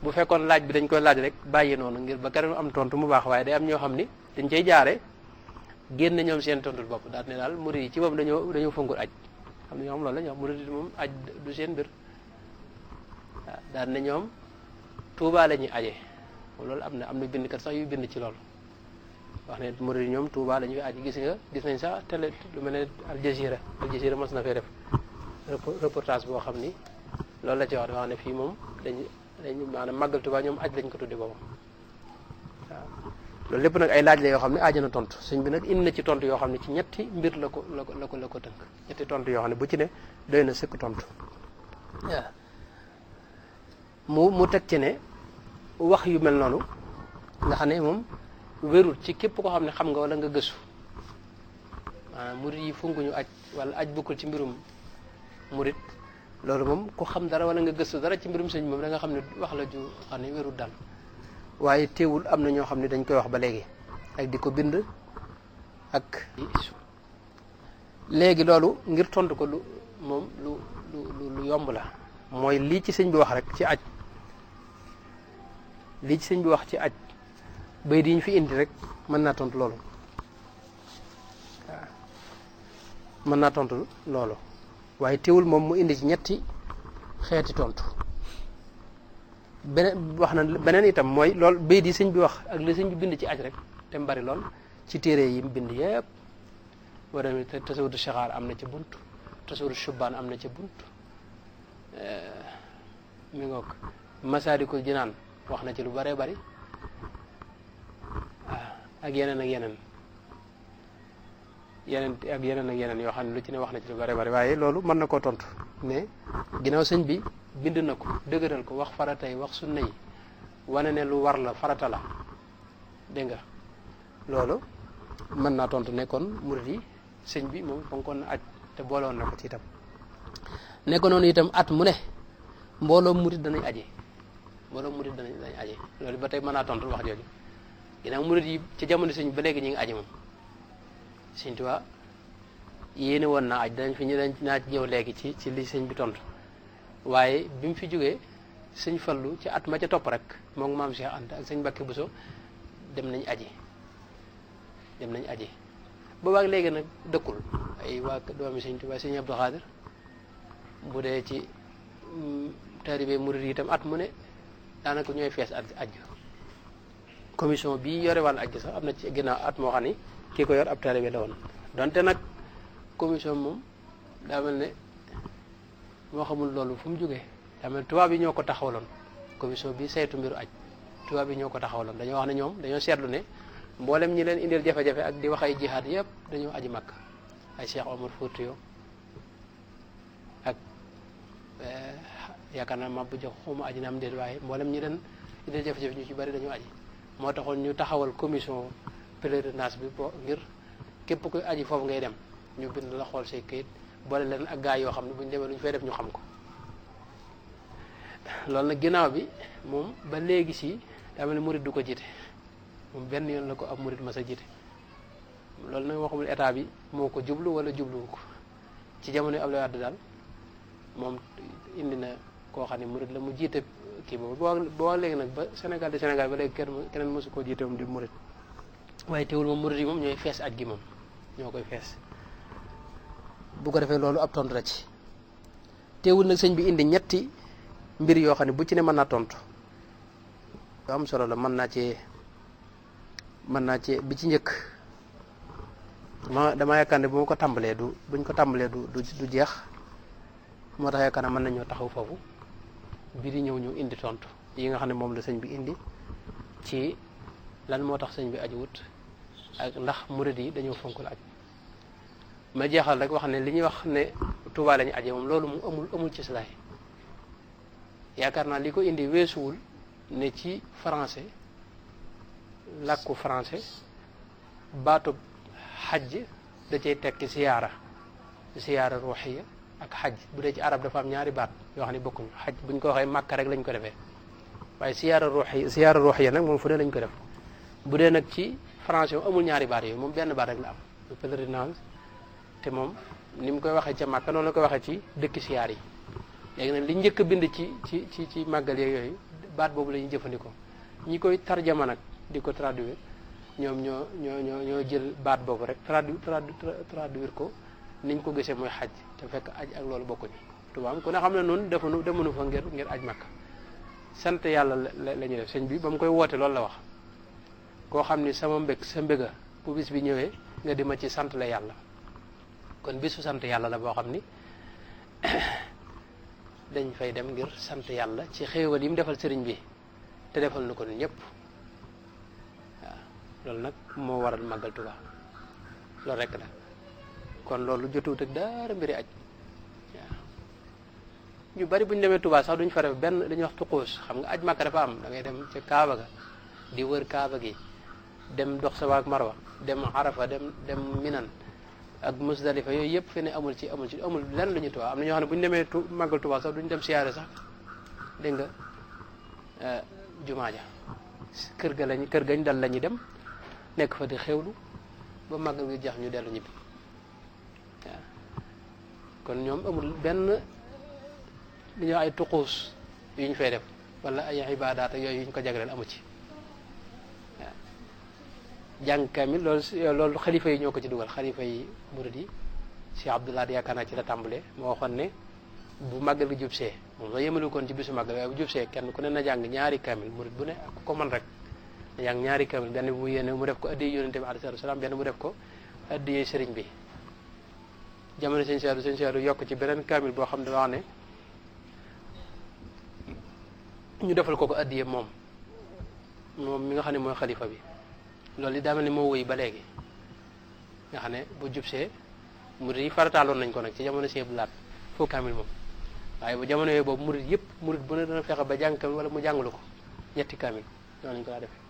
bu fekkoon laaj bi dañ koy laaj rek bàyyi noonu ngir ba keneen am tontu mu baax waaye day am ñoo xam ni dañ cay jaare génn ñoom seen tontul bopp daal ne daal murit yi ci boppam dañoo fëngul aj xam ne ñoo xam loolu la ñu wax murit yi moom aj du seen mbir waaw daal ne ñoom Tuubaa la ñuy aje loolu am na bindkat sax yu bind ci loolu wax ne murit yi ñoom Tuubaa la ñuy aji gis nañ sax télé lu mel ne Al Jazeera mas na fee def reportage boo xam ni loolu la ci wax dafa wax ne fii moom dañu maanaam màggal Tuubaa ñoom aj lañ ko tudde boppam waaw loolu lépp nag ay laaj la yoo xam ne aaja na tontu sëñ bi nag indi na ci tontu yoo xam ne ci ñetti mbir la ko tënk ñetti tontu yoo xam ne bu ci ne doy na sëkk tontu waaw mu teg ci ne wax yu mel noonu nga xam ne moom wérul ci képp koo xam ne xam nga wala nga gëstu maanaam murit yi funguñu aj wala aj bokkul ci mbirum murit loolu moom ku xam dara wala nga gëstu dara ci mbirum sëñ moom da nga xam ne wax la ju xam ne wérul daal waaye teewul am na ñoo xam ne dañ koy wax ba léegi ak di ko bind ak léegi loolu ngir tontu ko lu yomb la mooy lii ci sëñ bi wax rek ci aj lii ci sëñ bi wax ci aj bay di ñu fi indi rek mën naa tontu loolu waaw mën naa tontu loolu waaye teewul moom mu indi ci ñetti xeeti tontu beneen itam mooy loolu bay di sëñ bi wax ak li sëñ bi bind ci aj rek te mu bari lool ci téere yi mu bind yëpp boo demee tasawudu Shixaar am na ci bunt tasawudu Shubbaan am na ci bunt mi ngoog Masaalikul Jinaan wax na ci lu baree bari ak yeneen yoo xam ne lu ci ne wax na ci lu baree bari waaye loolu mën na koo tontu mais ginnaaw sëñ bi bind na ko dëgëral ko wax farata yi wax sunna yi wane ne lu war la farata la dégg nga loolu mën naa tontu ne kon murit yi sëñ bi moom fonkoon na aj te boole woon na ko ci itam ne ko noonu itam at mu ne mbooloo murit danañ aji loolu ba tey mën naa tontu wax jooju ginnaaw murit yi ci jamono sëñ ba léegi ñu ngi aji moom sëñ Tuubaa yéene woon naa aj naa ci ñëw léegi ci li sëñ bi tontu waaye bi mu fi jógee sëñ Fallu ci at ma ca topp rek moom maam Cheikh Anta ak sëñ Mbàkke Buso dem nañ aji boobaak léegi nag dëkkul ay waa doomi sëñ Tuubaa sëñ Abdou Xaadir bu dee ci taalibe murid yi itam at mu ne daanaka ñooy fees aj commission bi yore wàllu aj sax am na ci ginnaaw at moo xam ni kii ko yor ab taalibe la woon donte nag commission moom daa mel ne moo xamul loolu fu mu jógee daa mel ne tubaab yi ñoo ko taxawaloon commission bi saytu mbiru aj tubaab yi ñoo ko taxawaloon dañoo wax ne ñoom dañoo seetlu ne mboolem ñi leen indil jafe-jafe ak di wax ay jihaad yëpp dañoo aji Makka ay Cheikh Omar Foutiyou ak yaakaar naa Mabou Diakhou xuma aji na am déet waaye mboolem ñi leen indil jafe-jafe ñu ci bari dañoo aji moo taxoon ñu taxawal commission pèlerinage bi ngir képp kuy aji foofu ngay dem ñu bind la xool say këyit boole leen ak gaa yoo xam ne bu ñu demee lu ñu fay def ñu xam ko loolu nag ginnaaw bi moom ba léegi si daa mel ne murit du ko jiite moom benn yoon la ko ab murit mas a jiite loolu nag moo xamul état bi moo ko jublu wala jubluwu ko ci jamono Abdoulaye Wade daal moom indi na koo xam ne murit la mu jiite kii boobu boo léegi nag ba Sénégal di Sénégal ba léegi keneen mosu koo jiite moom di murit waaye teewul moom murit yi moom ñooy fees aj gi moom ñoo koy fees bu ko defee loolu ab tontu la ci teewul nag sëñ bi indi ñetti mbir yoo xam ne bu ci ne mën naa tontu lu am solo la mën naa ci bi ci njëkk dama yaakaar ne bu ma ko tàmbalee buñ ko tàmbalee du jeex moo tax yaakaar naa mën nañoo taxaw foofu bi di ñëw ñu indi tontu yi nga xam ne moom la sëñ bi indi ci lan moo tax sëñ bi ajiwut ak ndax murid yi dañoo fonkul aj ma jeexal rek wax ne li ñuy wax ne Tuubaa lañu aje moom loolu mu amul ci islaam yaakaar naa li ko indi weesuwul ne ci français làkku français baatub xajj da cay tekki siyaara ziyaara ruuxiya ak xaj. bu dee ci arab dafa am ñaari baat yoo xam ne bokkuñu. xaj buñ ko waxee màkka rek lañ ko defee waaye ziyaara ruuxiya nag moom fu ne lañ ko def. bu dee nag ci français amul ñaari baat yooyu moom benn baat rek la am lu pèlerinage te moom ni mu koy waxee ca màkka noonu la koy waxee ci dëkki siyaar yi. léegi nag li njëkk a bind ci màggal yeeg yooyu baat boobu la ñuy jëfandikoo ñi koy tarjama nag di ko traduire ñoom ñoo jël baat boobu rek traduire ko niñ ko gisee mooy xaj te fekk aj ak loolu bokkuñu. tubaab ku ne xam ne noonu demuñu fa ngir aj Makka sant yàlla la ñuy def. sëñ bi ba mu koy woote loolu la wax koo xam ni sama mbég sa mbéga bu bis bi ñëwee nga di ma ci sant la yàlla. kon bisu sant yàlla la boo xam ni dañ fay dem ngir sant yàlla ci xéewal yi mu defal sëriñ bi te defal na ko ñun ñëpp waaw loolu nag moo waral màggal Tuubaa loolu rekk la. kon loolu jotuwut ak dara mbiri aj waaw ñu bari bu ñu demee Tuubaa sax duñ fa def benn dañuy wax tuquus. xam nga aj Makka dafa am da ngay dem ca Kaaba ga di wër Kaaba gi dem dox Safa ak Marwa dem Arafa dem Minan ak Musdalifa yooyu yëpp fi ne amul lenn lu ñu Tuubaa. am na ñoo xam ne bu ñu demee màggal Tuubaa sax duñ dem siyaare sax dégg nga jumaa ja kër gañ dal la ñuy dem nekk fa di xewlu ba màggal gi jeex ñu dellu ñibbi waaw. kon ñoom amul benn li ñuy wax ay tuquus yu ñu fay def wala ay ibaadaat ak yooyu yu ñu ko jagleel amu ci waaw. jàng kamil loolu xalifa yi ñoo ko ci dugal. xalifa yi murid yi Cheikh Abdoulaye yaakaar naa ci la tàmbalee moo waxoon ne bu màggal gi jubsee moom soo yemalu koon ci bisu màggal waaye bu jubsee kenn ku ne na jàng ñaari kamil murid bu ne ak ko man rek na jàng ñaari kamil benn bu yéene mu def ko addiya yonente bi alayhi salaam benn mu def ko addiya sëriñ bi. jamono sëñ Seedu yokk ci beneen kamil boo xam ne dafa wax ne ñu defal ko addiya moom mi nga xam ne mooy xalifa bi. loolu li daa mel ni moo wëy ba léegi nga xam ne bu jubsee murid yi farataaloon nañ ko nag ci jamono Sëñ Abdu Lahat foofu kamil moom waaye bu jamono yooyu boobu murid bu ne dana fexe ba jàng kamil wala mu jàngalu ko ñetti kamil noonu lañ ko daa defee.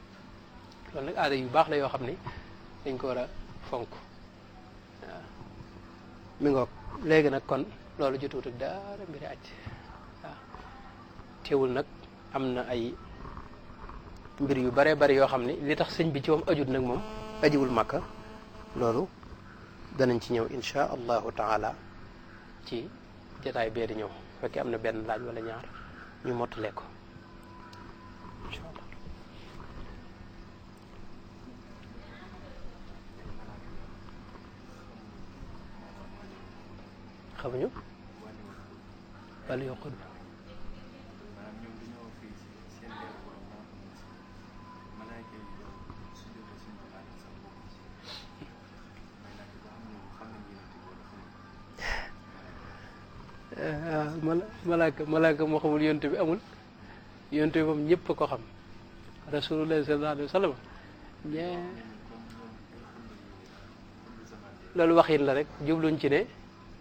loolu nag aada yu baax la yoo xam ne dañ ko war a fonk waaw mi ngoog. léegi nag kon loolu jotuwut ak dara mbiri aj waaw teewul nag am na ay mbir yu bare bari yoo xam ne li tax sëñ bi ci moom ajut nag moom ajiwul Makka loolu danañ ci ñëw insha allahu taala ci jotaay bee di ñëw fekkee am na benn laaj wala ñaar ñu mottalee ko insha allah. xamuñu wala yoo xut malaaka moo xamul yonte bi amul. yonte bi moom ñëpp ko xam rasulullah sallallahu alayhi wa sallam loolu waxin la rek jubluñ ci ne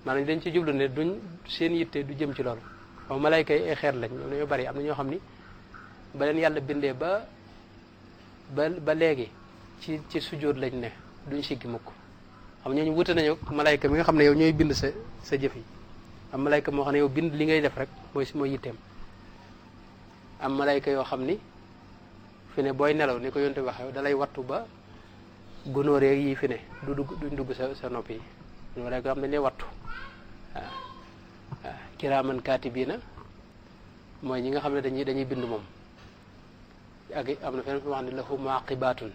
maanaam dañ ci jublu ne duñ seen yitte du jëm ci loolu. waaw malaayka yi ay xeet lañ ñoom dañoo bari am na ñoo xam ni ba leen yàlla bindee ba léegi ci sujjóot lañ ne duñ siggi mukk. xam ñooñu wute nañu malaayka mi nga xam ne yow ñooy bind sa jëf yi. am malayka moo xam ne yow bind li ngay def rek mooy yitteem. am malayka yoo xam ni fi ne booy nelaw ni ko yonte waxee dalay wattu ba gunóor yi fi ne duñ dugg sa nopp yi. malayka yoo xam ne dañ lay wattu waaw kiraaman kaatibiina mooy ñi nga xam ne dañuy bind moom. ak am na feneen fi wax ne lahu muaqibaatun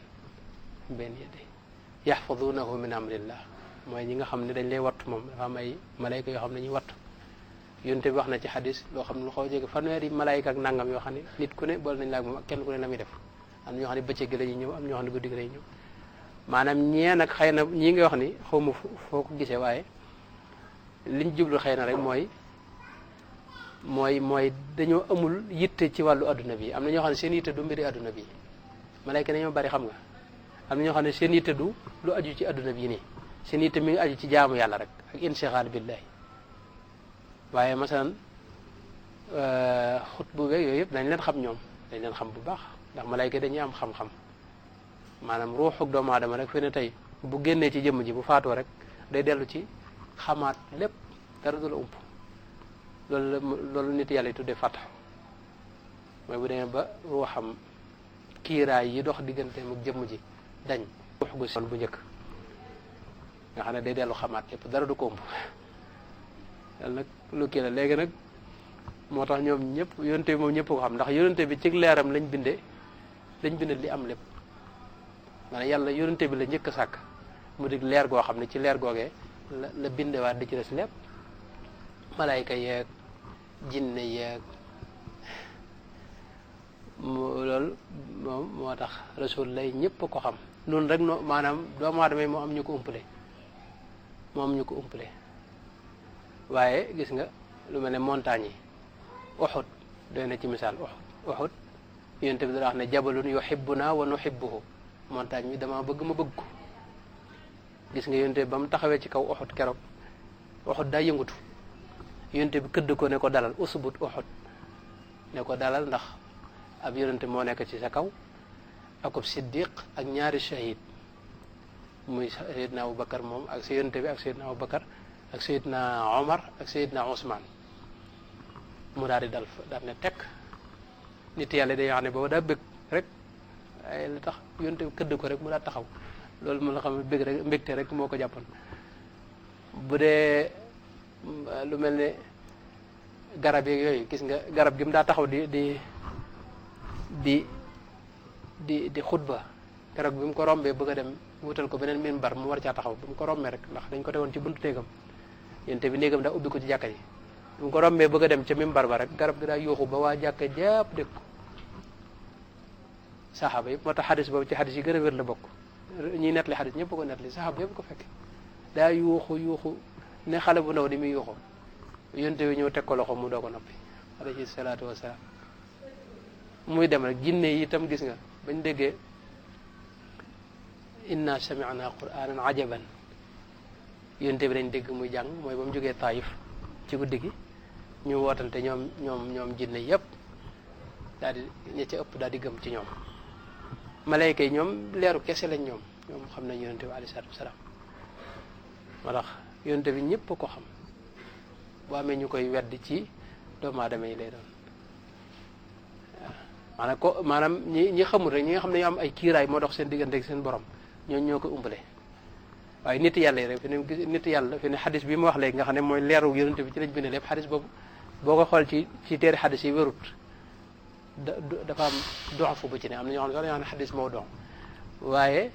bayna yadayhi yaxfaduunahu min amrillah mooy ñi nga xam ne dañ lay wattu moom dafa am ay malayka yoo xam ne dañuy wattu. yonte bi wax na ci xadis loo xam ne lu xaw a jege fanweeri malayka ak nangam yoo xam ne nit ku ne bool nañ la ak moom ak kenn ku ne la muy def. am na ñoo xam ne bëccëg gi la ñuy ñëw am ñoo xam ne guddi gi la ñuy ñëw maanaam ñee nag xëy na ñii nga wax ni xaw ma foo ko gisee waaye liñ jublu xëy na rek mooy dañoo amul yitte ci wàllu adduna bi. am na ñoo xam ne seen yitte du mbiri adduna bi malayka dañoo bari xam nga. am na ñoo xam ne seen yitte du lu aju ci adduna bi nii seen yitte mi ngi aju ci jaamu yàlla rek ak inshixaal billahi. waaye masalan xutbu beeg yooyu yëpp dañ leen xam ñoom dañ leen xam bu baax ndax malayka dañuy am xam-xam maanaam ruuxuk doomu aadama rek fi ne tey bu génnee ci jëmm ji bu faatoo rek day dellu ci xamaat lépp dara du la ump loolu nit yàlla yi tuddee fàttax mooy bu demee ba ruuxam kiiraay yi dox digganteem ak jëmm ji dañ ruux gu son bu njëkk nga xam ne day dellu xamaat lépp dara du ko ump yàlla nag lu kii la léegi nag moo tax ñoom ñëpp yonente bi moom ñëpp ko xam ndax yonente bi ci leeram lañ binde li am lépp maanaam yàlla yonente bi la njëkk a sàkk mu dig leer goo xam ne ci leer googee la bindewaat di ci des lépp malaayka yeeg jinne yeeg loolu moom moo tax rasul lay ñëpp ko xam noonu rek no maanaam doomu aadama yi moo am ñu ko umpale waaye gis nga lu mel ne montagne yi Uhud doy na ci misaal Uhud yonent bi dana wax ne jabalun yuhibbuna wa nuhibbuhu montagne bi dama bëgg ma bëgg ko gis nga yonent bi ba mu taxawee ci kaw Uhud keroog Uhud daa yëngutu yonent bi këdd ko ne ko dalal usbut Uhud ne ko dalal ndax ab yonent moo nekk ci sa kaw akub siddiq ak ñaari shahid muy sayidna Abubakar moom ak sa yonent bi ak sayidna Abubakar ak sayidna Omar ak sayidna Ousmane mu daal di dal ne tekk nit yàlla day wax ne booba daa bëgg rek ay li tax yonte këdd ko rek mu daa taxaw loolu mu la xam ne bëgg rek mbégte rek moo ko jàppoon bu dee lu mel ne garab yeeg yooyu gis nga garab gi mu daa taxaw di xutba garab bi mu ko rombee bëgg a dem wutal ko beneen minbar mu war caa taxaw bi mu ko rombee rek ndax dañ ko tegoon ci buntu néegam yonte bi néegam daa ubbi ko ci jàkka ji bi mu ko rombee bëgg a dem ca minbar ba rek garab gi daa yuuxu ba waa jàkka jàpp dégg ko saxaaba yëpp moo tax xadis boobu ci xadis yi gën a wér la bokk ñuy nettali xadis ñëpp ko nettali saxaaba yëpp ko fekk daa yuuxu ne xale bu ndaw ni muy yuuxu yonte bi ñëw teg ko loxo mu doo ko noppi alayhi salaatu wasalaam muy dem rek jinne yi itam gis nga bañ déggee inna sami'na qur'anan ajaban yonte bi dañ dégg muy jàng mooy ba mu jógee Taayif ci guddi gi ñu wootante ñoom jinne yëpp daal di ña ca ëpp daal di gëm ci ñoom malayka yi ñoom leeru kese lañ ñoom xam nañ yonente bi alayhi salaatu wasalaam moo tax yonente bi ñëpp ko xam bu amee ñu koy weddi ci doomu aadama yi lay doon waaw maanaam ñi xamul rek ñi nga xam ne ñoo am ay kiiraay moo dox seen diggante ak seen borom ñoo ko umbale waaye nit yàlla yi rek fi ne nit yàlla fi ne xadis bi ma wax léegi nga xam ne mooy leeru yonente bi ci lañ bind lépp xadis boobu boo ko xool ci téere xadis yi wérut dafa am dox fu bu ci ne am na ñoo xam ne sax dañoo xam ne xadis moo dox waaye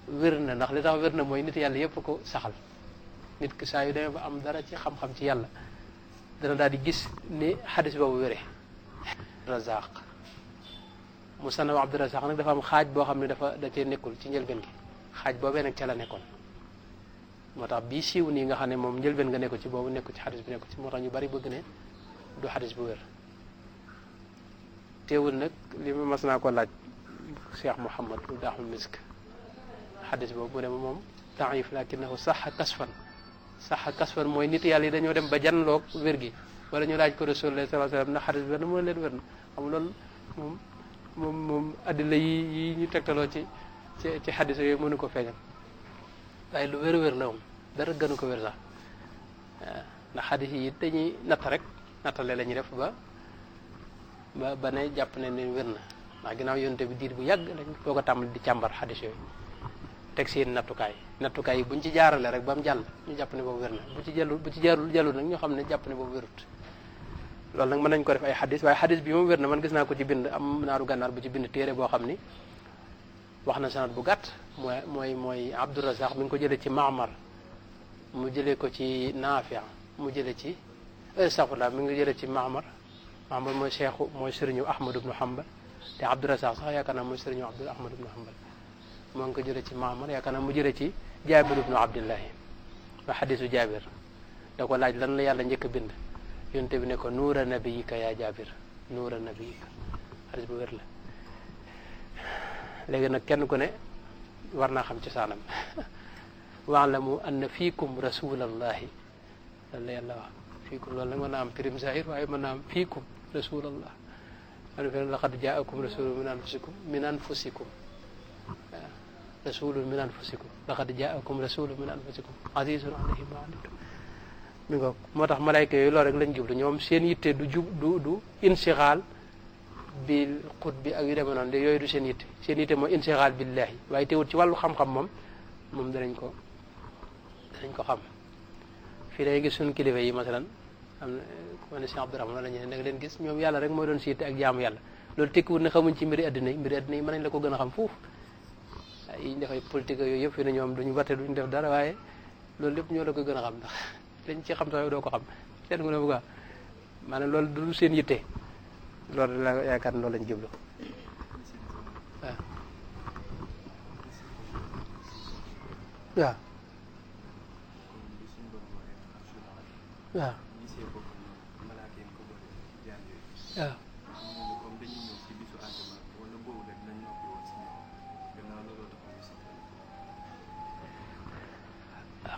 wér na ndax li tax wér na mooy nit yàlla yëpp ko saxal nit ki saa yu demee ba am dara ci xam-xam ci yàlla dana daal di gis ni xadis boobu wéree razaq musannaf Abdurazaq nag dafa am xaaj boo xam ne da cee nekkul ci njëlbeen gi xaaj boobee nag ca la nekkoon moo tax bii siiw nii nga xam ne moom njëlbeen nga nekku ci boobu nekku ci xadis bi nekku ci moo tax ñu bari bëgg ne du xadis bu wér teewul nag li ma mas naa ko laaj Cheikh Mouhamad lu daaxul misk xadis boobu mu ne moom daif lakinahu saxa kasfan mooy nit yàlla yi dañoo dem ba janloog wér gi wala ñu laaj ko Rasulullah sallallahu alayhi wasallam ndax xadis bi wér na mu ne leen wér na xam loolu moom addila yi ñu tegtaloo ci xadis yooyu mënu ko feeñal waaye lu wér la moom dara gënu ko wér sax ndax xadis yi dañuy nattale la ñuy def ba ne jàpp ne wér na ndax ginnaaw yonte bi diir bu yàgg lañ doo ko tàmbali di càmbar xadis yooyu teg seen nattukaay yi buñ ci jaarale rek ba mu jàll ñu jàpp ne boobu wér na bu ci jàllul nag ñoo xam ne jàpp ne boobu wérut loolu nag mën nañ ko def ay xadis waaye xadis bi moom wér na man gis naa ko ci bind am naaru gànnaar bu ci bind téere boo xam ni wax na sanad bu gàtt mooy Abdurazaq mi ngi ko jëlee ci Maamar mu jëlee ko ci Naafi mu jëlee ci safula mi ngi jëlee ci Maamar mooy sëriñu Ahmad ibnu Hanbal te Abdurazaq sax yaakaar naa mooy sëriñu Ahmad ibnu Hanbal moo ngi ko jëlee ci Maamar yaakaar naa mu jëlee ci Jaabir ibnu Abdillahi wa xadisu Jaabir da ko laaj lan la yàlla njëkk a bind yonte bi ne ko nuura nabiyika yaa Jaabir nuura nabiyika xadis bu wér la léegi nag kenn ku ne war naa xam ci saanam wa'lamu anna fiikum rasulallahi loolu la yàlla wax fiikum loolu nag mën naa am prime zahir waaye mën naa am fiikum rasulallah man fe laqad jaakum rasulun min anfusikum waaw rasulun min anfusikum laqad jaakum rasulun min anfusikum azizun alayhi ma anittum mi ngoog moo tax malayka yooyu loolu rek lañ jublu ñoom seen yitte du insixaal bil xut bi ak yu demee noonu de yooyu du seen yitte mooy insixaal billahi waaye teewul ci wàllu xam-xam moom danañ ko xam fii day gis suñu kilifa yi masalan am na ku ne Cheikh Abdourahmane wala ñeneen da nga leen gis ñoom yàlla rek mooy doon si yitte ak jaamu yàlla loolu tekkiwul ne xamuñ ci mbiri addina yi mën nañ la ko gën a xam foofu yi ñu dafay politique yooyu yëpp fi ne ñoom duñu wate duñu def dara waaye loolu lépp ñoo la ko gën a xam ndax dañ ci xam sax doo ko xam seen mu ne bu maanaam loolu du seen yitte loolu la yaakaar ne loolu lañ jublu waaw waaw waaw waaw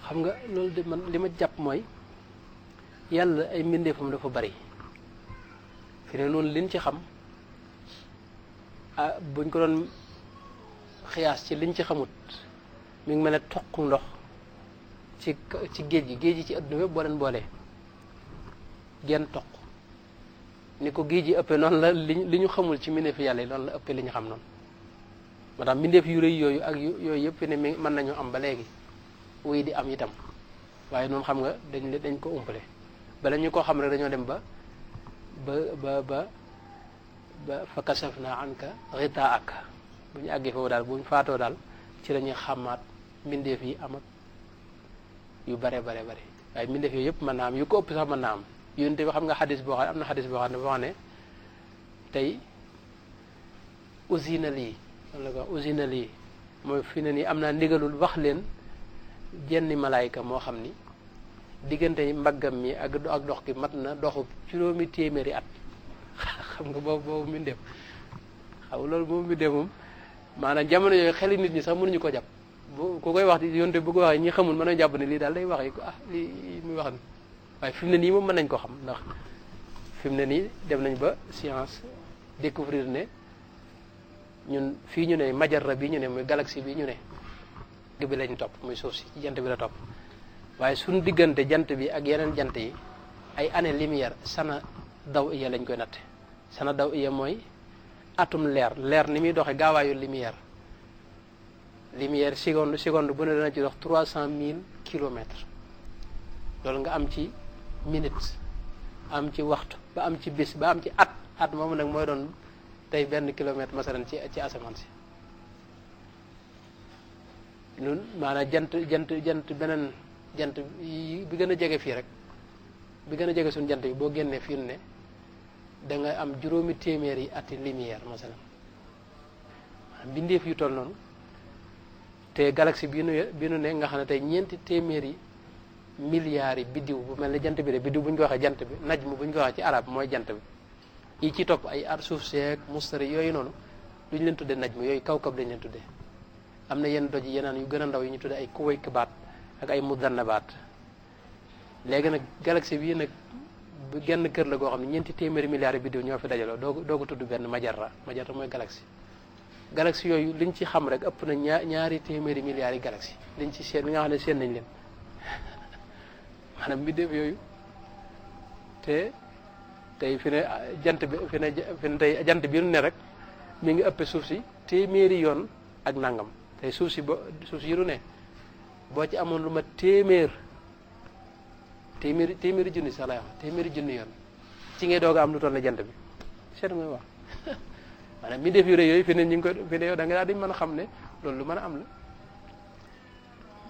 xam nga loolu de man li ma jàpp mooy yàlla ay mbindeefam dafa bari fi ne noonu liñ ci xam buñ ko doon xiyaas ci liñ ci xamut mi ngi mel ne toq ndox ci géej gi ci adduna yëpp boo leen boolee genn toq ni ko géej gi ëppee noonu la li ñu xamul ci mbindeefi yàlla yi noonu la ëppee li ñu xam noonu moo tax mbindeef yu rëy yooyu ak yooyu yëpp fi ne mën nañu am ba léegi wuy di am itam waaye noonu xam nga dañ ko umpale bala ñu ko xam rek dañoo dem ba fa kasafna anka ghitaa'ak bu ñu àggee foofu daal bu ñu faatoo daal ci la ñuy xamaat mbindeef yi am ak yu bare waaye mbindeef yooyu yëpp mën naa am yu ko ëpp sax mën naa am yonent bi xam nga xadis boo xam ne am na xadis boo xam ne boo xam ne tey usina lii wala ko usina lii mooy fi ne nii am naa ndigalul wax leen jenni malaayka moo xam ni diggante mbaggam mi ak dox gi mat na doxu juróomi téeméeri at xam nga boobu mbindeef xam nga loolu moom mbindeef moom maanaam jamono yooyu xeli nit ñi sax mënuñu ko jàpp bu ku koy wax di yonte bu ko waxee ñi xamul mën nañu jàpp ne lii daal day wax yi lii muy wax ni waaye fi mu ne nii moom mën nañ ko xam ndax fi mu ne nii dem nañ ba science découvrir ne ñun fii ñu ne majarra bi ñu ne muy galaxie bi ñu ne bi lañ topp muy suuf si ci jant bi la topp waaye suñu diggante jant bi ak yeneen jant yi ay année lumière sana daw iya lañ koy natte sana daw iya mooy atum leer ni muy doxee gaawaayu lumière seconde bu ne dana ci dox 300 000 kilomètres loolu nga am ci minute am ci waxtu ba am ci bis ba am ci at moomu nag mooy doon tey 1 kilomètre masalan ci asamaan si ñun maanaam jant beneen jant bi gën a jege fii rek bi gën a jege suñu jant bi boo génnee fii ne da nga am juróomi téeméeri ati lumière masalan maanaam bindeef yu toll noonu te galaxie bi nu ne nga xam ne tey 4 téeméeri milliards yi biddiw bu mel ne jant bi de biddiw bu ñu ko waxee jant bi najm bu ñu ko waxee ci arab mooy jant bi yi ci topp ay ar suuf seeg mustari yooyu noonu duñu leen tuddee najm yooyu kawkab lañ leen tuddee am na yenn doj yeneen yu gën a ndaw yi ñu tuddee ay kuwaykabaat ak ay mudannabaat léegi nag galaxie bii nag bu genn kër la goo xam ne 4 téeméeri milliards yi biddiw ñoo fi dajaloo doo ko tudd benn majarra mooy galaxie yooyu liñ ci xam rek ëpp na ñaari téeméeri milliards yi galaxie liñ ci seet bi nga xam ne seen nañ leen maanaam mbindeef yooyu te tey fi ne jant bi fi ne tey jant bi nu ne rek mi ngi ëppe suuf si téeméeri yoon ak nangam tey suuf si yi nu ne boo ci amoon lu ma téeméeri junni sax lay wax téeméeri junni yoon ci ngay doog a am lu toll ne jant bi seet nga wax maanaam mbindeef yu rëy yooyu fi ne ñu ngi ko fi ne yow da nga daal di mën a xam ne loolu lu mën a am la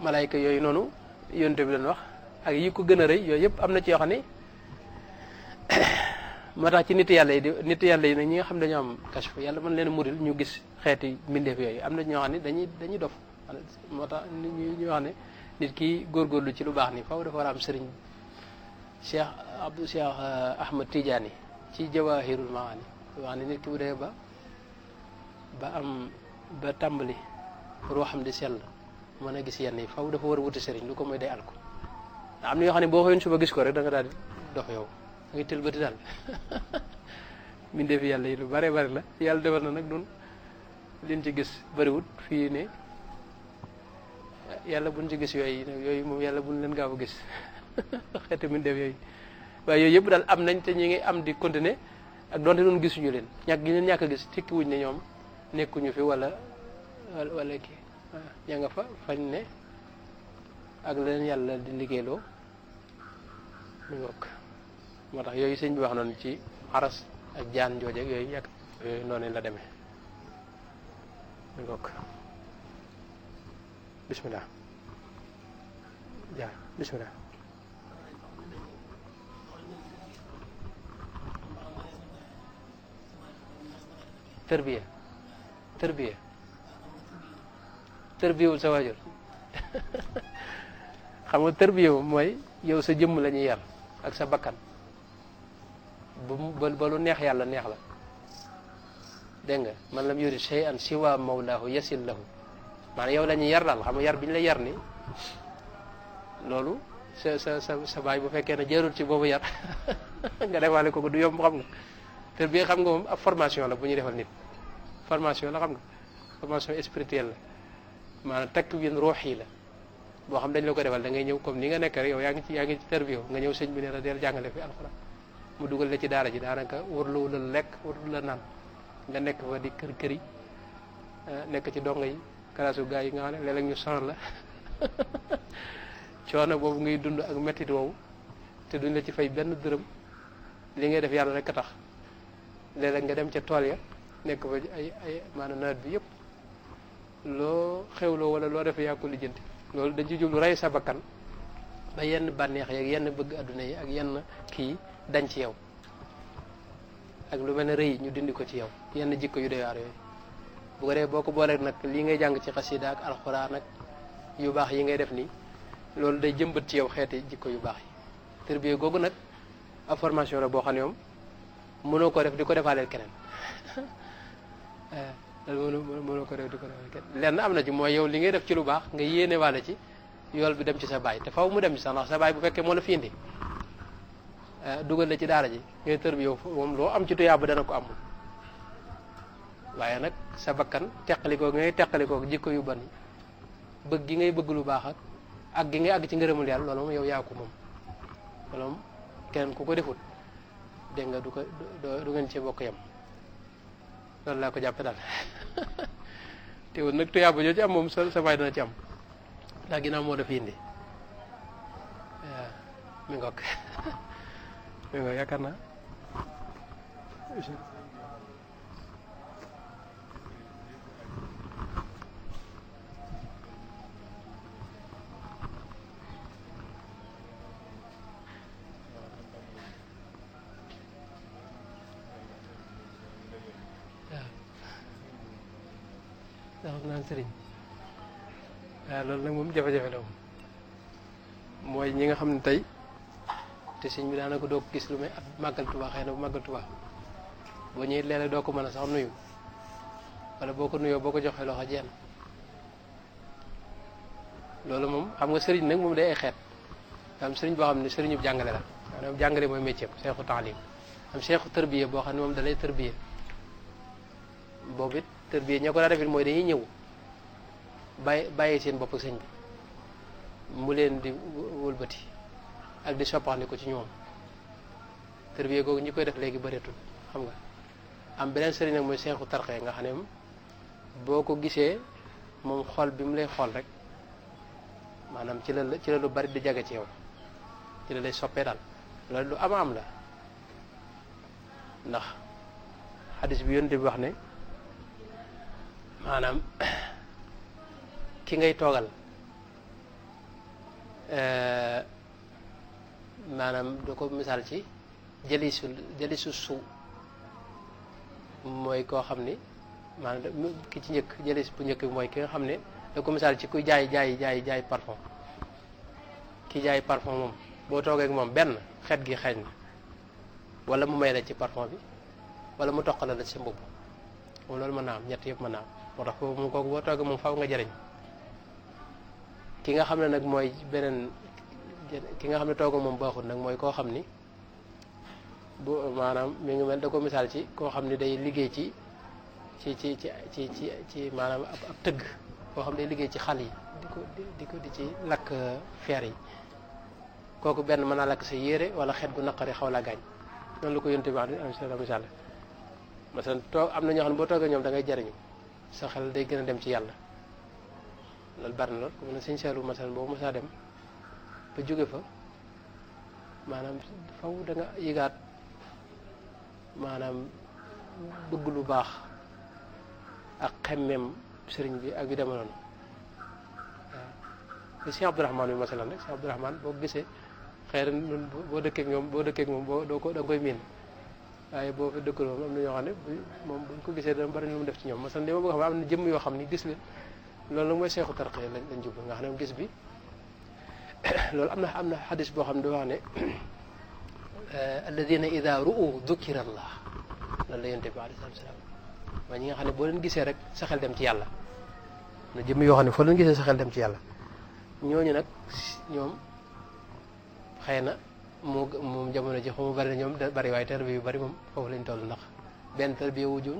malaayka yooyu noonu yonte bi doon wax ak yi ko gën a rëy yooyu yëpp am na ci yoo xam ne moo tax ci nit yàlla yi nag ñi nga xam dañoo am kashfu yàlla mën leen muril ñu gis xeeti mbindeef yooyu am na ñoo xam ne dañuy dof moo tax ñu wax ne nit ki góorgóorlu ci lu baax ni faw dafa war a am sëriñ Cheikh Ahmad Tidiane ci Jawahirul Maani wax ne nit ki bu dee ba tàmbali ruuxam di sell mën a gis yenn yi faw dafa war a wuti sëriñ lu ko mooy day alko am na yoo xam ne boo xëyoon suba gis ko rek da nga daal di dox yow da ngay tëlbati daal mbindeef yàlla yi lu bare la yàlla defal na nag noonu liñ ci gis bëriwut fii ne yàlla buñ ci gis yooyu moom yàlla buñ leen gaaw a gis xeeti min def yooyu waaye yooyu yëpp daal am nañ te ñi ngi am di continuer ak donte noonu gisuñu leen ñàkk gi leen ñàkk a gis tikki wuñ ne ñoom nekkuñu fi wala kii ña nga fa fañ ne ak leen yàlla di liggéeyloo mu ngokk moo tax yooyu sëñ bi wax noonu ci aras ak jaan jooje ak yooyu yàgg yooyu noonu la demee mu ngokk bismillah ja bismillah tërbiya sa waajur xam nga tërbiya mooy yow sa jëmm la ñuy yar ak sa bakkan ba lu neex yàlla neex la dégg nga man lam yurid shay'an siwa mawlaahu yasil lahu maanaam yow la ñuy yar daal xam nga yar bi ñu la yar ni loolu sa baay bu fekkee ne jarul ci boobu yar nga defaale ko du yomb xam nga tërbiya xam nga moom ab formation la bu ñuy defal nit formation la xam nga formation spirituelle la maanaam takwin ruuhi la boo xam dañ la ko defal da ngay ñëw comme ni nga nekk rek yow yaa ngi ci tërbiya nga ñëw sëñ bi ne la del jàngale fi alxuraan mu dugal la ci daara ji daanaka warlu la lekk warlu la naan nga nekk fa di kër yi nekk ci dongo yi kalaasu gaa yi nga xam ne léeg-léeg ñu sonal la coono boobu ngay dund ak mettit woowu te duñ la ci fay benn dërëm li ngay def yàlla rek a tax léeg-léeg nga dem ca tool ya nekk fa ay maanaam nawet bi yëpp loo xewloo wala loo def yaa ko lijjanti loolu dañ ci jublu rey sa bakkan ba yenn bànneex yeeg yenn bëgg adduna yi ak yenn kii dañ ci yow ak lu mel ne rëy ñu dindi ko ci yow yenn jikko yu doy waar yooyu bu ko dee boo ko booleeg nag lii ngay jàng ci xasida ak alxuraan ak yu baax yi ngay def nii loolu day jëmbat ci yow xeeti jikko yu baax yi tërbiya googu nag ab formation la boo xam ne moom mënoo ko def di ko defaaleel keneen mënoo ko def di ko defaaleel keneen lenn am na ci mooy yow li ngay def ci lu baax nga yéene waale ci yool bi dem ci sa baay te faw mu dem ci sax ndax sa baay bu fekkee moo la fi indi dugal la ci daara ji ngay tër bi yow moom loo am ci tuyaaba dana ko amul waaye nag sa bakkan teqalikoo ngay teqalikoo jikko yu ban bëgg gi ngay bëgg lu baax ak gi ngay àgg ci ngërëmul yàlla loolu moom yow yaa ko moom loolu moom keneen ku ko defut dégg nga du ngeen ci bokk yam loolu laa ko jàppe daal teewul nag tuyaaba joo ci am moom sa baay dana ci am ndax ginnaaw moo dafa indi waaw mi ngoog mi ngoog yaakaar naa waaw naan sëriñ waaw loolu nag moom jafe-jafe la moom mooy ñi nga xam ne tey te sëñ bi daanaka doo ko gis lu may at màggal Tuubaa xëy na bu màggal Tuubaa boo ñëwee léeg-léeg doo ko mën a sax nuyu wala boo ko nuyoo boo ko joxee loxo jenn loolu moom xam nga sëriñ nag moom day ay xeet am sëriñ boo xam ne sëriñu jàngale la maanaam jàngale mooy métier seexu taalim am seexu tërbiye boo xam ne moom da lay tërbiye boobu it tërbiye ñoo ko daa defit mooy dañuy ñëw bàyyi seen bopp ak sëñ bi mu leen di wëlbati ak di soppandi ko ci ñoom tërbiye googu ñi koy def léegi bëreetul xam nga am beneen sëriñ nag mooy seexu tarxee nga xam ne boo ko gisee moom xool bi mu lay xool rek maanaam ci la lu bari di jage ci yow ci la lay soppee daal loolu lu am la ndax xadis bi yonent bi wax ne maanaam ki ngay toogal maanaam da ko misaal ci jëlisu suu mooy koo xam ni maanaam ki ci njëkk jëlis bu njëkk bi mooy ki nga xam ne da ko misaal ci kuy jaay parfum ki jaay parfum moom boo toogee ak moom benn xet gi xeeñ na wala mu may la ci parfum bi wala mu toqala la ci sa mbubb moom loolu mën naa am ñett yëpp mën naa am moo tax foofu moom kooku boo toogee moom faw nga jëriñ ki nga xam ne nag mooy beneen ki nga xam ne tooga moom baaxul nag mooy koo xam ni bu maanaam mi ngi mel da ko misaal ci koo xam ni day liggéey ci maanaam ab tëgg koo xam day liggéey ci xal yi di ci lakk feer yi kooku benn mën naa lakk sa yére wala xet bu naqari xaw laa gaañ noonu la ko yonte bi misaal masalan toog am na ñoo xam ne boo toogee ñoom da ngay jariñu sa xel day gën a dem ci yàlla loolu bari na lool ku ne sëñ Saalu masalan boobu mosaa dem ba jóge fa maanaam faw da nga yëgaat maanaam bëgg lu baax ak xemmem sëriñ bi ak yu dema noonu waaw Cheikh Abdourahmane bi masalan rek Cheikh Abdourahmane boo gisee xëy na ñun boo dëkkee ak moom doo ko da nga koy miin waaye boo fa dëkkul moom am na ñoo xam ne moom buñ ko gisee dana bari lu mu def ci ñoom masalan li ma bëgg xam am na jëmm yoo xam ni gis leen loolu nag mooy seexu tarqiya lañ jublu nga xam ne gis bi loolu am na xadis boo xam ne dafa wax ne alladina ida ru'u dukira allah loolu la yonte bi alayhi salaam mooy ñi nga xam ne boo leen gisee rek sa xel dem ci yàlla na jëmm yoo xam ne foo leen gisee sa xel dem ci yàlla ñooñu nag ñoom xëy na moom jamono ji xamu bari na ñoom da bari waaye tarbiya yu bari moom foofu lañ toll ndax benn tarbiya wujuñ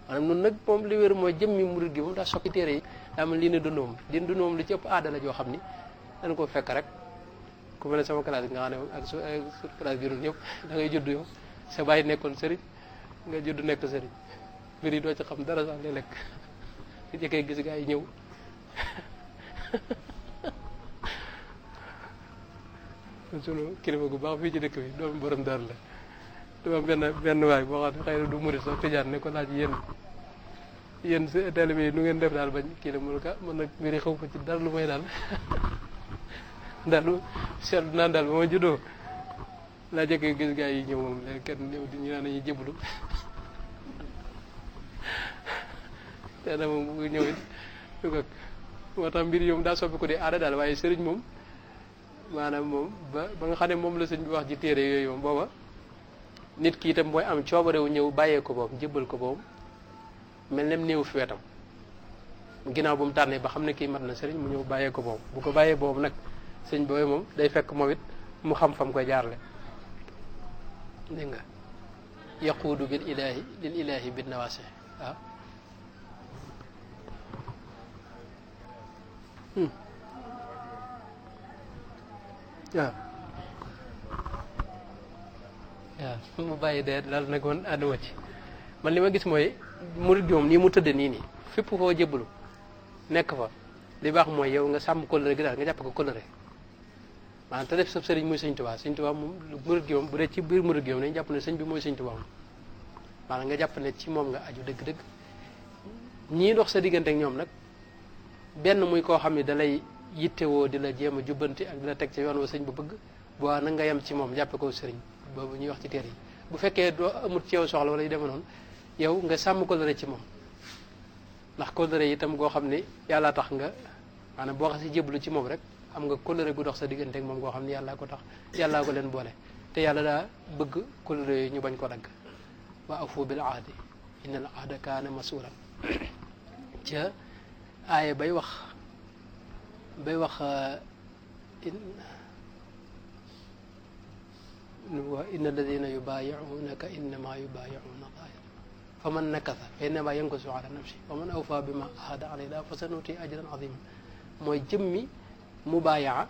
maanaam noonu nag moom li wér mooy jëmmi murid gi moom daa soppi téere yi daa mel lii ne dund moom li ci ëpp aada la joo xam ni dañ ko fekk rek ku mel ne sama classe bi nga xam ne ak su classe bi ñëpp da ngay judd yow sa bàyyi nekkoon sëriñ nga judd nekk sëriñ mbir yi doo ci xam dara sax léeg-léeg nga jëkkee gis gaa yi ñëw sunu kilifa gu baax fii ci dëkk bi doomu borom dara la dama benn waay boo xam ne xëy na du murid sax tijaan ne ko laaj yéen taalibe yi nu ngeen def daal bañ kii la mënu ka mën nag mbir yi xaw fa ci dara lu may daal daal seetlu naan daal ba ma juddoo laa jëkkee gis gaa yi ñëw moom léegi kenn ñëw di ñu naan nañuy jébbalu te na moom bu ñëwit du ko moo tax mbir yoom daa soppi ko di aada daal waaye sëriñ moom maanaam moom ba nga xam ne moom la sëñ bi wax ci téere yooyu moom booba nit ki itam mooy am coobarewu ñëw bàyyee ko boobu jébbal ko boobu mel nem néew fi wetam ginnaaw bu mu tànnee ba xam ne kii mat na sëriñ mu ñëw bàyyee ko boobu bu ko bàyyee boobu nag sëñ boobu moom day fekk moom it mu xam fam koy jaarle dégg nga yaquudu lil ilahi bin nawaasi waaw waaw mu bàyyi dee daal nag man ànduma ci man li ma gis mooy murid gi moom nii mu tëdd nii fépp foo jébbalu nekk fa li baax mooy yow nga sàmm kóllëre gi daal nga jàpp ko kóllëre maanaam te def sa sëriñ muy sëñ Tuubaa moom murid gi moom bu dee ci biir murid gi moom nañu jàpp ne sëñ bi mooy sëñ Tuubaa moom maanaam nga jàpp ne ci moom nga aju dëgg-dëgg ñii dox sa diggante ak ñoom nag benn muy koo xam ne da lay yittewoo di la jéem a jubbanti ak di la teg ci yoon wa sëñ bu bëgg bu waa nag nga yem ci moom jàppe ko sëriñ boobu ñuy wax ci téere yi bu fekkee doo amut ci yow soxla wala yu demee noonu yow nga sàmm kóllëre ci moom ndax kóllëre yi itam goo xam ne yàlla tax nga maanaam boo xasee jébbalu ci moom rek am nga kóllëre gu dox sa diggante ak moom goo xam ne yàllaa ko tax yàllaa ko leen boole te yàlla daa bëgg kóllëre yooyu ñu bañ ko dagg wa afu bil ahdi inna al ahda kaana masuulan ca aaya bay wax inna alladina yubaayi'unaka innama yubaayi'una allaha fa man nakatha fa innama yankusu ala nafsi wa man awfa bima ahada alayna fa sanuti ajran azima mooy jëmmi mubaayaa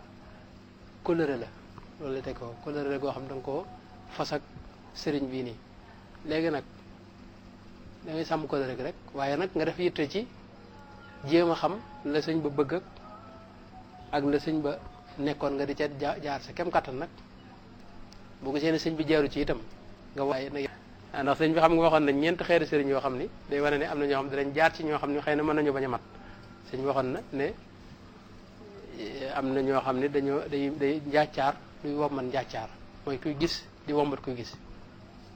kóllëre la loolu la teg ko kóllëre la goo xam da nga koo fas ak sëriñ bii nii léegi nag da ngay sàmm kóllëre gi rek waaye nag nga def yitte ci jéem a xam la sëñ ba bëgg ak la sëñ ba nekkoon nga di ca jaar sa kem kattan nag boo ko seen sëñ bi jaaru ci itam nga waaye nag ndax sëñ bi xam nga waxoon nañ ñeent xeeti sëriñ yoo xam ni day wane ne am na ñoo xam ne danañ jaar ci ñoo xam ne xëy na mën nañu bañ a mat sëñ bi waxoon na ne am na ñoo xam ne day njaacaar luy wommat njaacaar mooy kuy gis di wommat kuy gis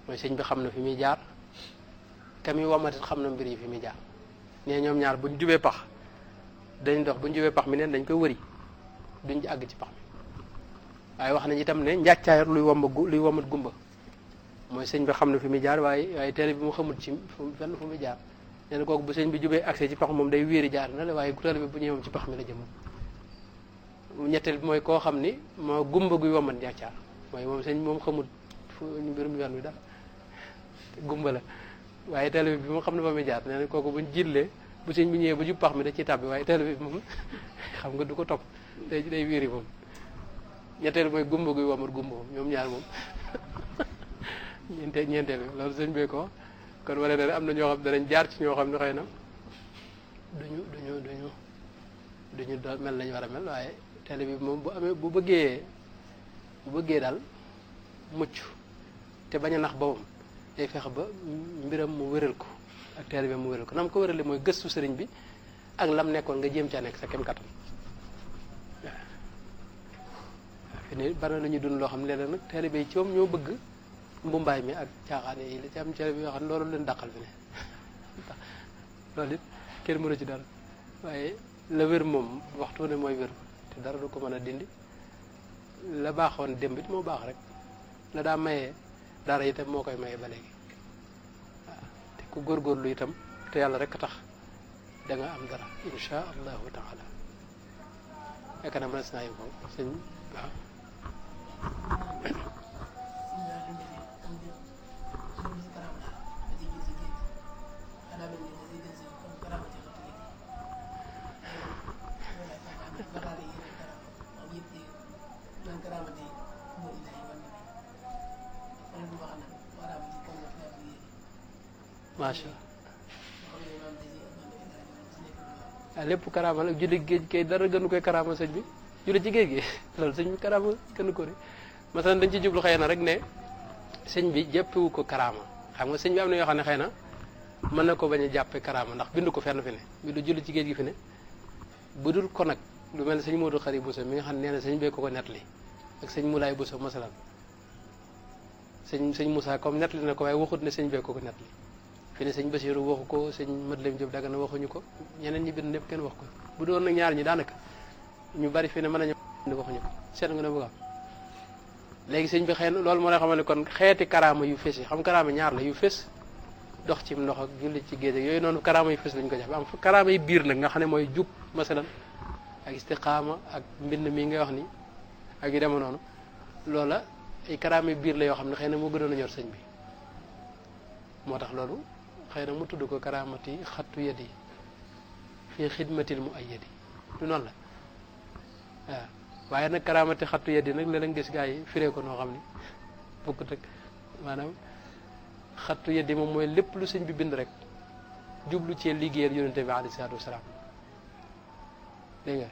mooy sëñ bi xam na fi muy jaar ka muy wommatit xam na mbir yi fi muy jaar ne ñoom ñaar buñ jubee pax dañ dox buñ jubee pax mi neen dañ koy wëri duñ ci àgg ci pax mi waaye wax nañ itam ne njàccaar luy wommat gumba mooy sëñ bi xam na fi muy jaar waaye teel bi mu xamul ci fenn fu muy jaar nee na kooku bu sëñ bi jubee accès ci pax moom day wéeri jaar na la waaye teel bi bu ñëwee moom ci pax mi la jëm ñetteel bi mooy koo xam ni moo gumba guy wommat njàccaar mooy moom sëñ moom xamul fu mbirum yoon wi dara gumba la waaye teel bi mu xam na fa muy jaar nee na kooku buñ jillee bu sëñ bi ñëwee ba jub pax mi da ciy tàbbi waaye taalibe bi moom xam nga du ko topp day wéeri moom. ñetteel mooy gumba guy wamat gumba moom ñoom ñaar moom ñeenteel loolu sëñ bee ko kon wala ne am na ñoo xam danañ jaar ci ñoo xam ne xëy na duñu mel nañu war a mel waaye taalibe bi moom bu bëggee daal mucc te bañ a nax boppam day fexe ba mbiram mu wéral ko ak taalibe bi mu wéral ko nam ko wérale mooy gëstu sëriñ bi ak lam nekkoon nga jéem caa nekk sa kem kattan waaw fi ne bari na ñu dund loo xam ne léeg-léeg nag taalibe yi ci moom ñoo bëgg mbumbaay mi ak caaxaane yi la ci am taalibe yoo xam ne loolu leen dàqal fi ne loolu it kenn mënu ci dara waaye la wér moom waxtu ne mooy wér te dara du ko mën a dindi la baaxoon démb it moo baax rek la daa mayee dara itam moo koy maye ba léegi waaw te ku góorgóorlu itam te yàlla rek tax da nga am dara insha allahu taala yaakaar naa mën naa yem foofu sëñ waaw macha allah lépp karaama la julli géej kay dara gënu koy karaama sëñ bi julli ci géej gi loolu sëñ bi karaama gënu ko de masalan dañ ci jublu xëy na rek ne sëñ bi jàppewu ko karaama xam nga sëñ bi am na yoo xam ne xëy na mën na ko bañ a jàppe karaama ndax bindu ko fenn fi ne bindu julli ci géej gi fi ne bu dul ko nag lu mel ne sëñ Modou Khari Bousso mi nga xam ne nee na sëñ bee ko nettali ak sëñ Moulay Bousso masalan sëñ Moussa comme nettali na ko waaye waxut ne sëñ bee ko nettali fi ne sëñ Basiru waxu ko sëñ Madeleine Diop Dagana waxuñu ko ñeneen ñi bind ñëpp kenn wax ko bu doon nag ñaar ñi daanaka ñu bari fi ne mën nañu bind waxuñu ko seet nga ne bëgg am léegi sëñ bi xëy na loolu moo lay xamal ne kon xeeti karaama yu fés yi xam karaama ñaar la yu fés dox ci ndox ak julli ci géej ak yooyu noonu karaama yu fés lañu ko def am karaama yi biir nag nga xam ne mooy jub masalan ak istiqaama ak mbind mi ngay wax ni ak yu dema noonu loola ay karaama yu biir la yoo xam ne xëy na moo gënoon a ñor sëñ bi moo tax loolu xëy na mu tudd ko karaamati xattu yadi fii xidmatil mu ay yadi du noonu la waaw waaye nag karaamati xattu yadi nag la gis gaa yi firee ko noo xam ni bokkut ak maanaam xattu yadi moom mooy lépp lu sëñ bi bind rek jublu ci liggéeyal yonente bi alayhi salaatu wasalaam dégg nga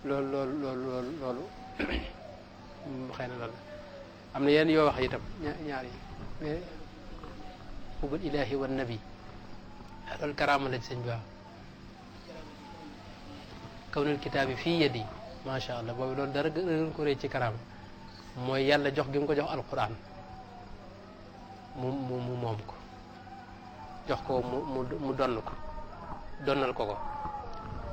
loolu xëy na loolu am na yenn yoo wax itam ñaar yi mais xubul ilahi wa nabi loolu karaama la ci sëñ bi waaw kawnul kitaabi fii yadi macha allah boobu loolu dara gën ko rëy ci karaama mooy yàlla jox gi mu ko jox alquran mu moom ko jox ko mu donn ko donnal ko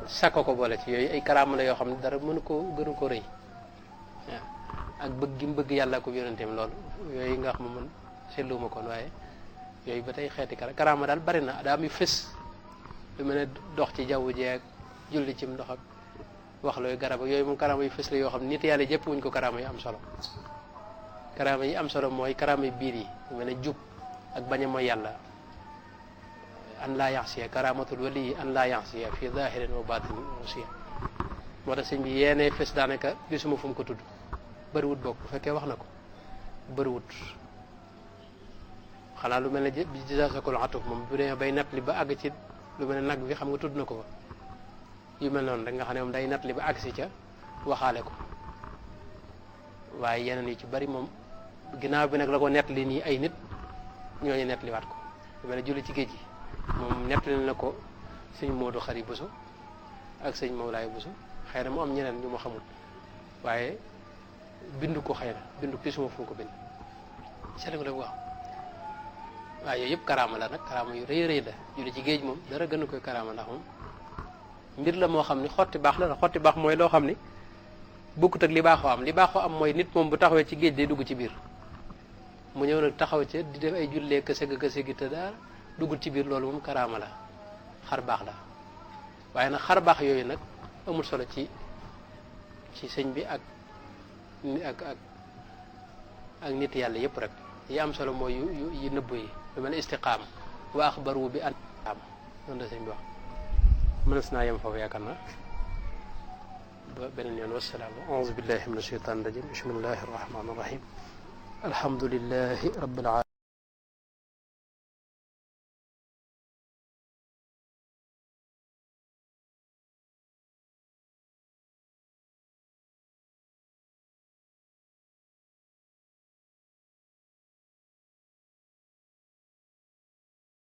sakko ko boole ci yooyu ay karaama la yoo xam ne dara gënu ko rëy waaw ak bëgg gi mu bëgg yàlla ko yonenteem loolu yooyu nga xam ne man seetluwuma kon waaye yooyu ba tey xeeti karaama daal bari na daa am yu fës lu mel ne dox ci jaww ji ak julli cim ndox ak wax looy garab ak yooyu moom karaama yu fës la yoo xam ne nit yàlla jëpp wuñ ko karaama yu am solo karaama yi am solo mooy karaama yu biir yi lu mel ne jub ak bañ a mooy yàlla an laa yaxsiya karaamatul wali an laa yaxsiya fi zahirin wa batinin aussi moo tax sëñ bi yéene fës daanaka gisuma fu mu ko tudd bëriwut bokk bu fekkee wax na ko bëriwut xanaa lu mel ne bi jasakul atuf moom bu dee bay natt li ba àgg ci lu mel ne nag bi xam nga tudd na ko fa yu mel noonu rek nga xam ne moom day natt li ba àgg si ca waxaale ko waaye yeneen yi ci bari moom ginnaaw bi nag la ko nett li nii ay nit ñooñu nett liwaat ko lu mel ne julli ci géej gi moom nett li na ko sëñ Modou Khari Bousso ak sëñ Mawlaay Bousso xëy na mu am ñeneen ñu ma xamul waaye bindu ko xëy na bindu ko gisuma fu ko bind seetlu ko la bu wax waaye yooyu yëpp karaama la nag karaama yu rëy rëy la julli ci géej moom dara gënu koy karaama ndax moom mbir la moo xam ni xotti baax la xotti baax mooy loo xam ni bokkut ak li baaxoo am li baaxoo am mooy nit moom bu taxawee ci géej day dugg ci biir mu ñëw nag taxaw ca di def ay jullee kese gi te daal duggul ci biir loolu moom karaama la xar baax la waaye nag xar baax yooyu nag amul solo ci sëñ bi ak nit yàlla yëpp rek yi am solo mooy yu nëbb yi lu mel ne istiqaama wa axbaru bi an noonu la sëñ bi wax mënees naa yem foofu yaakaar na ba beneen yoon wasalaam auzu billahi min asheytaan rajim bismillahi rahmaani rahim alhamdulillahi rabbil alamin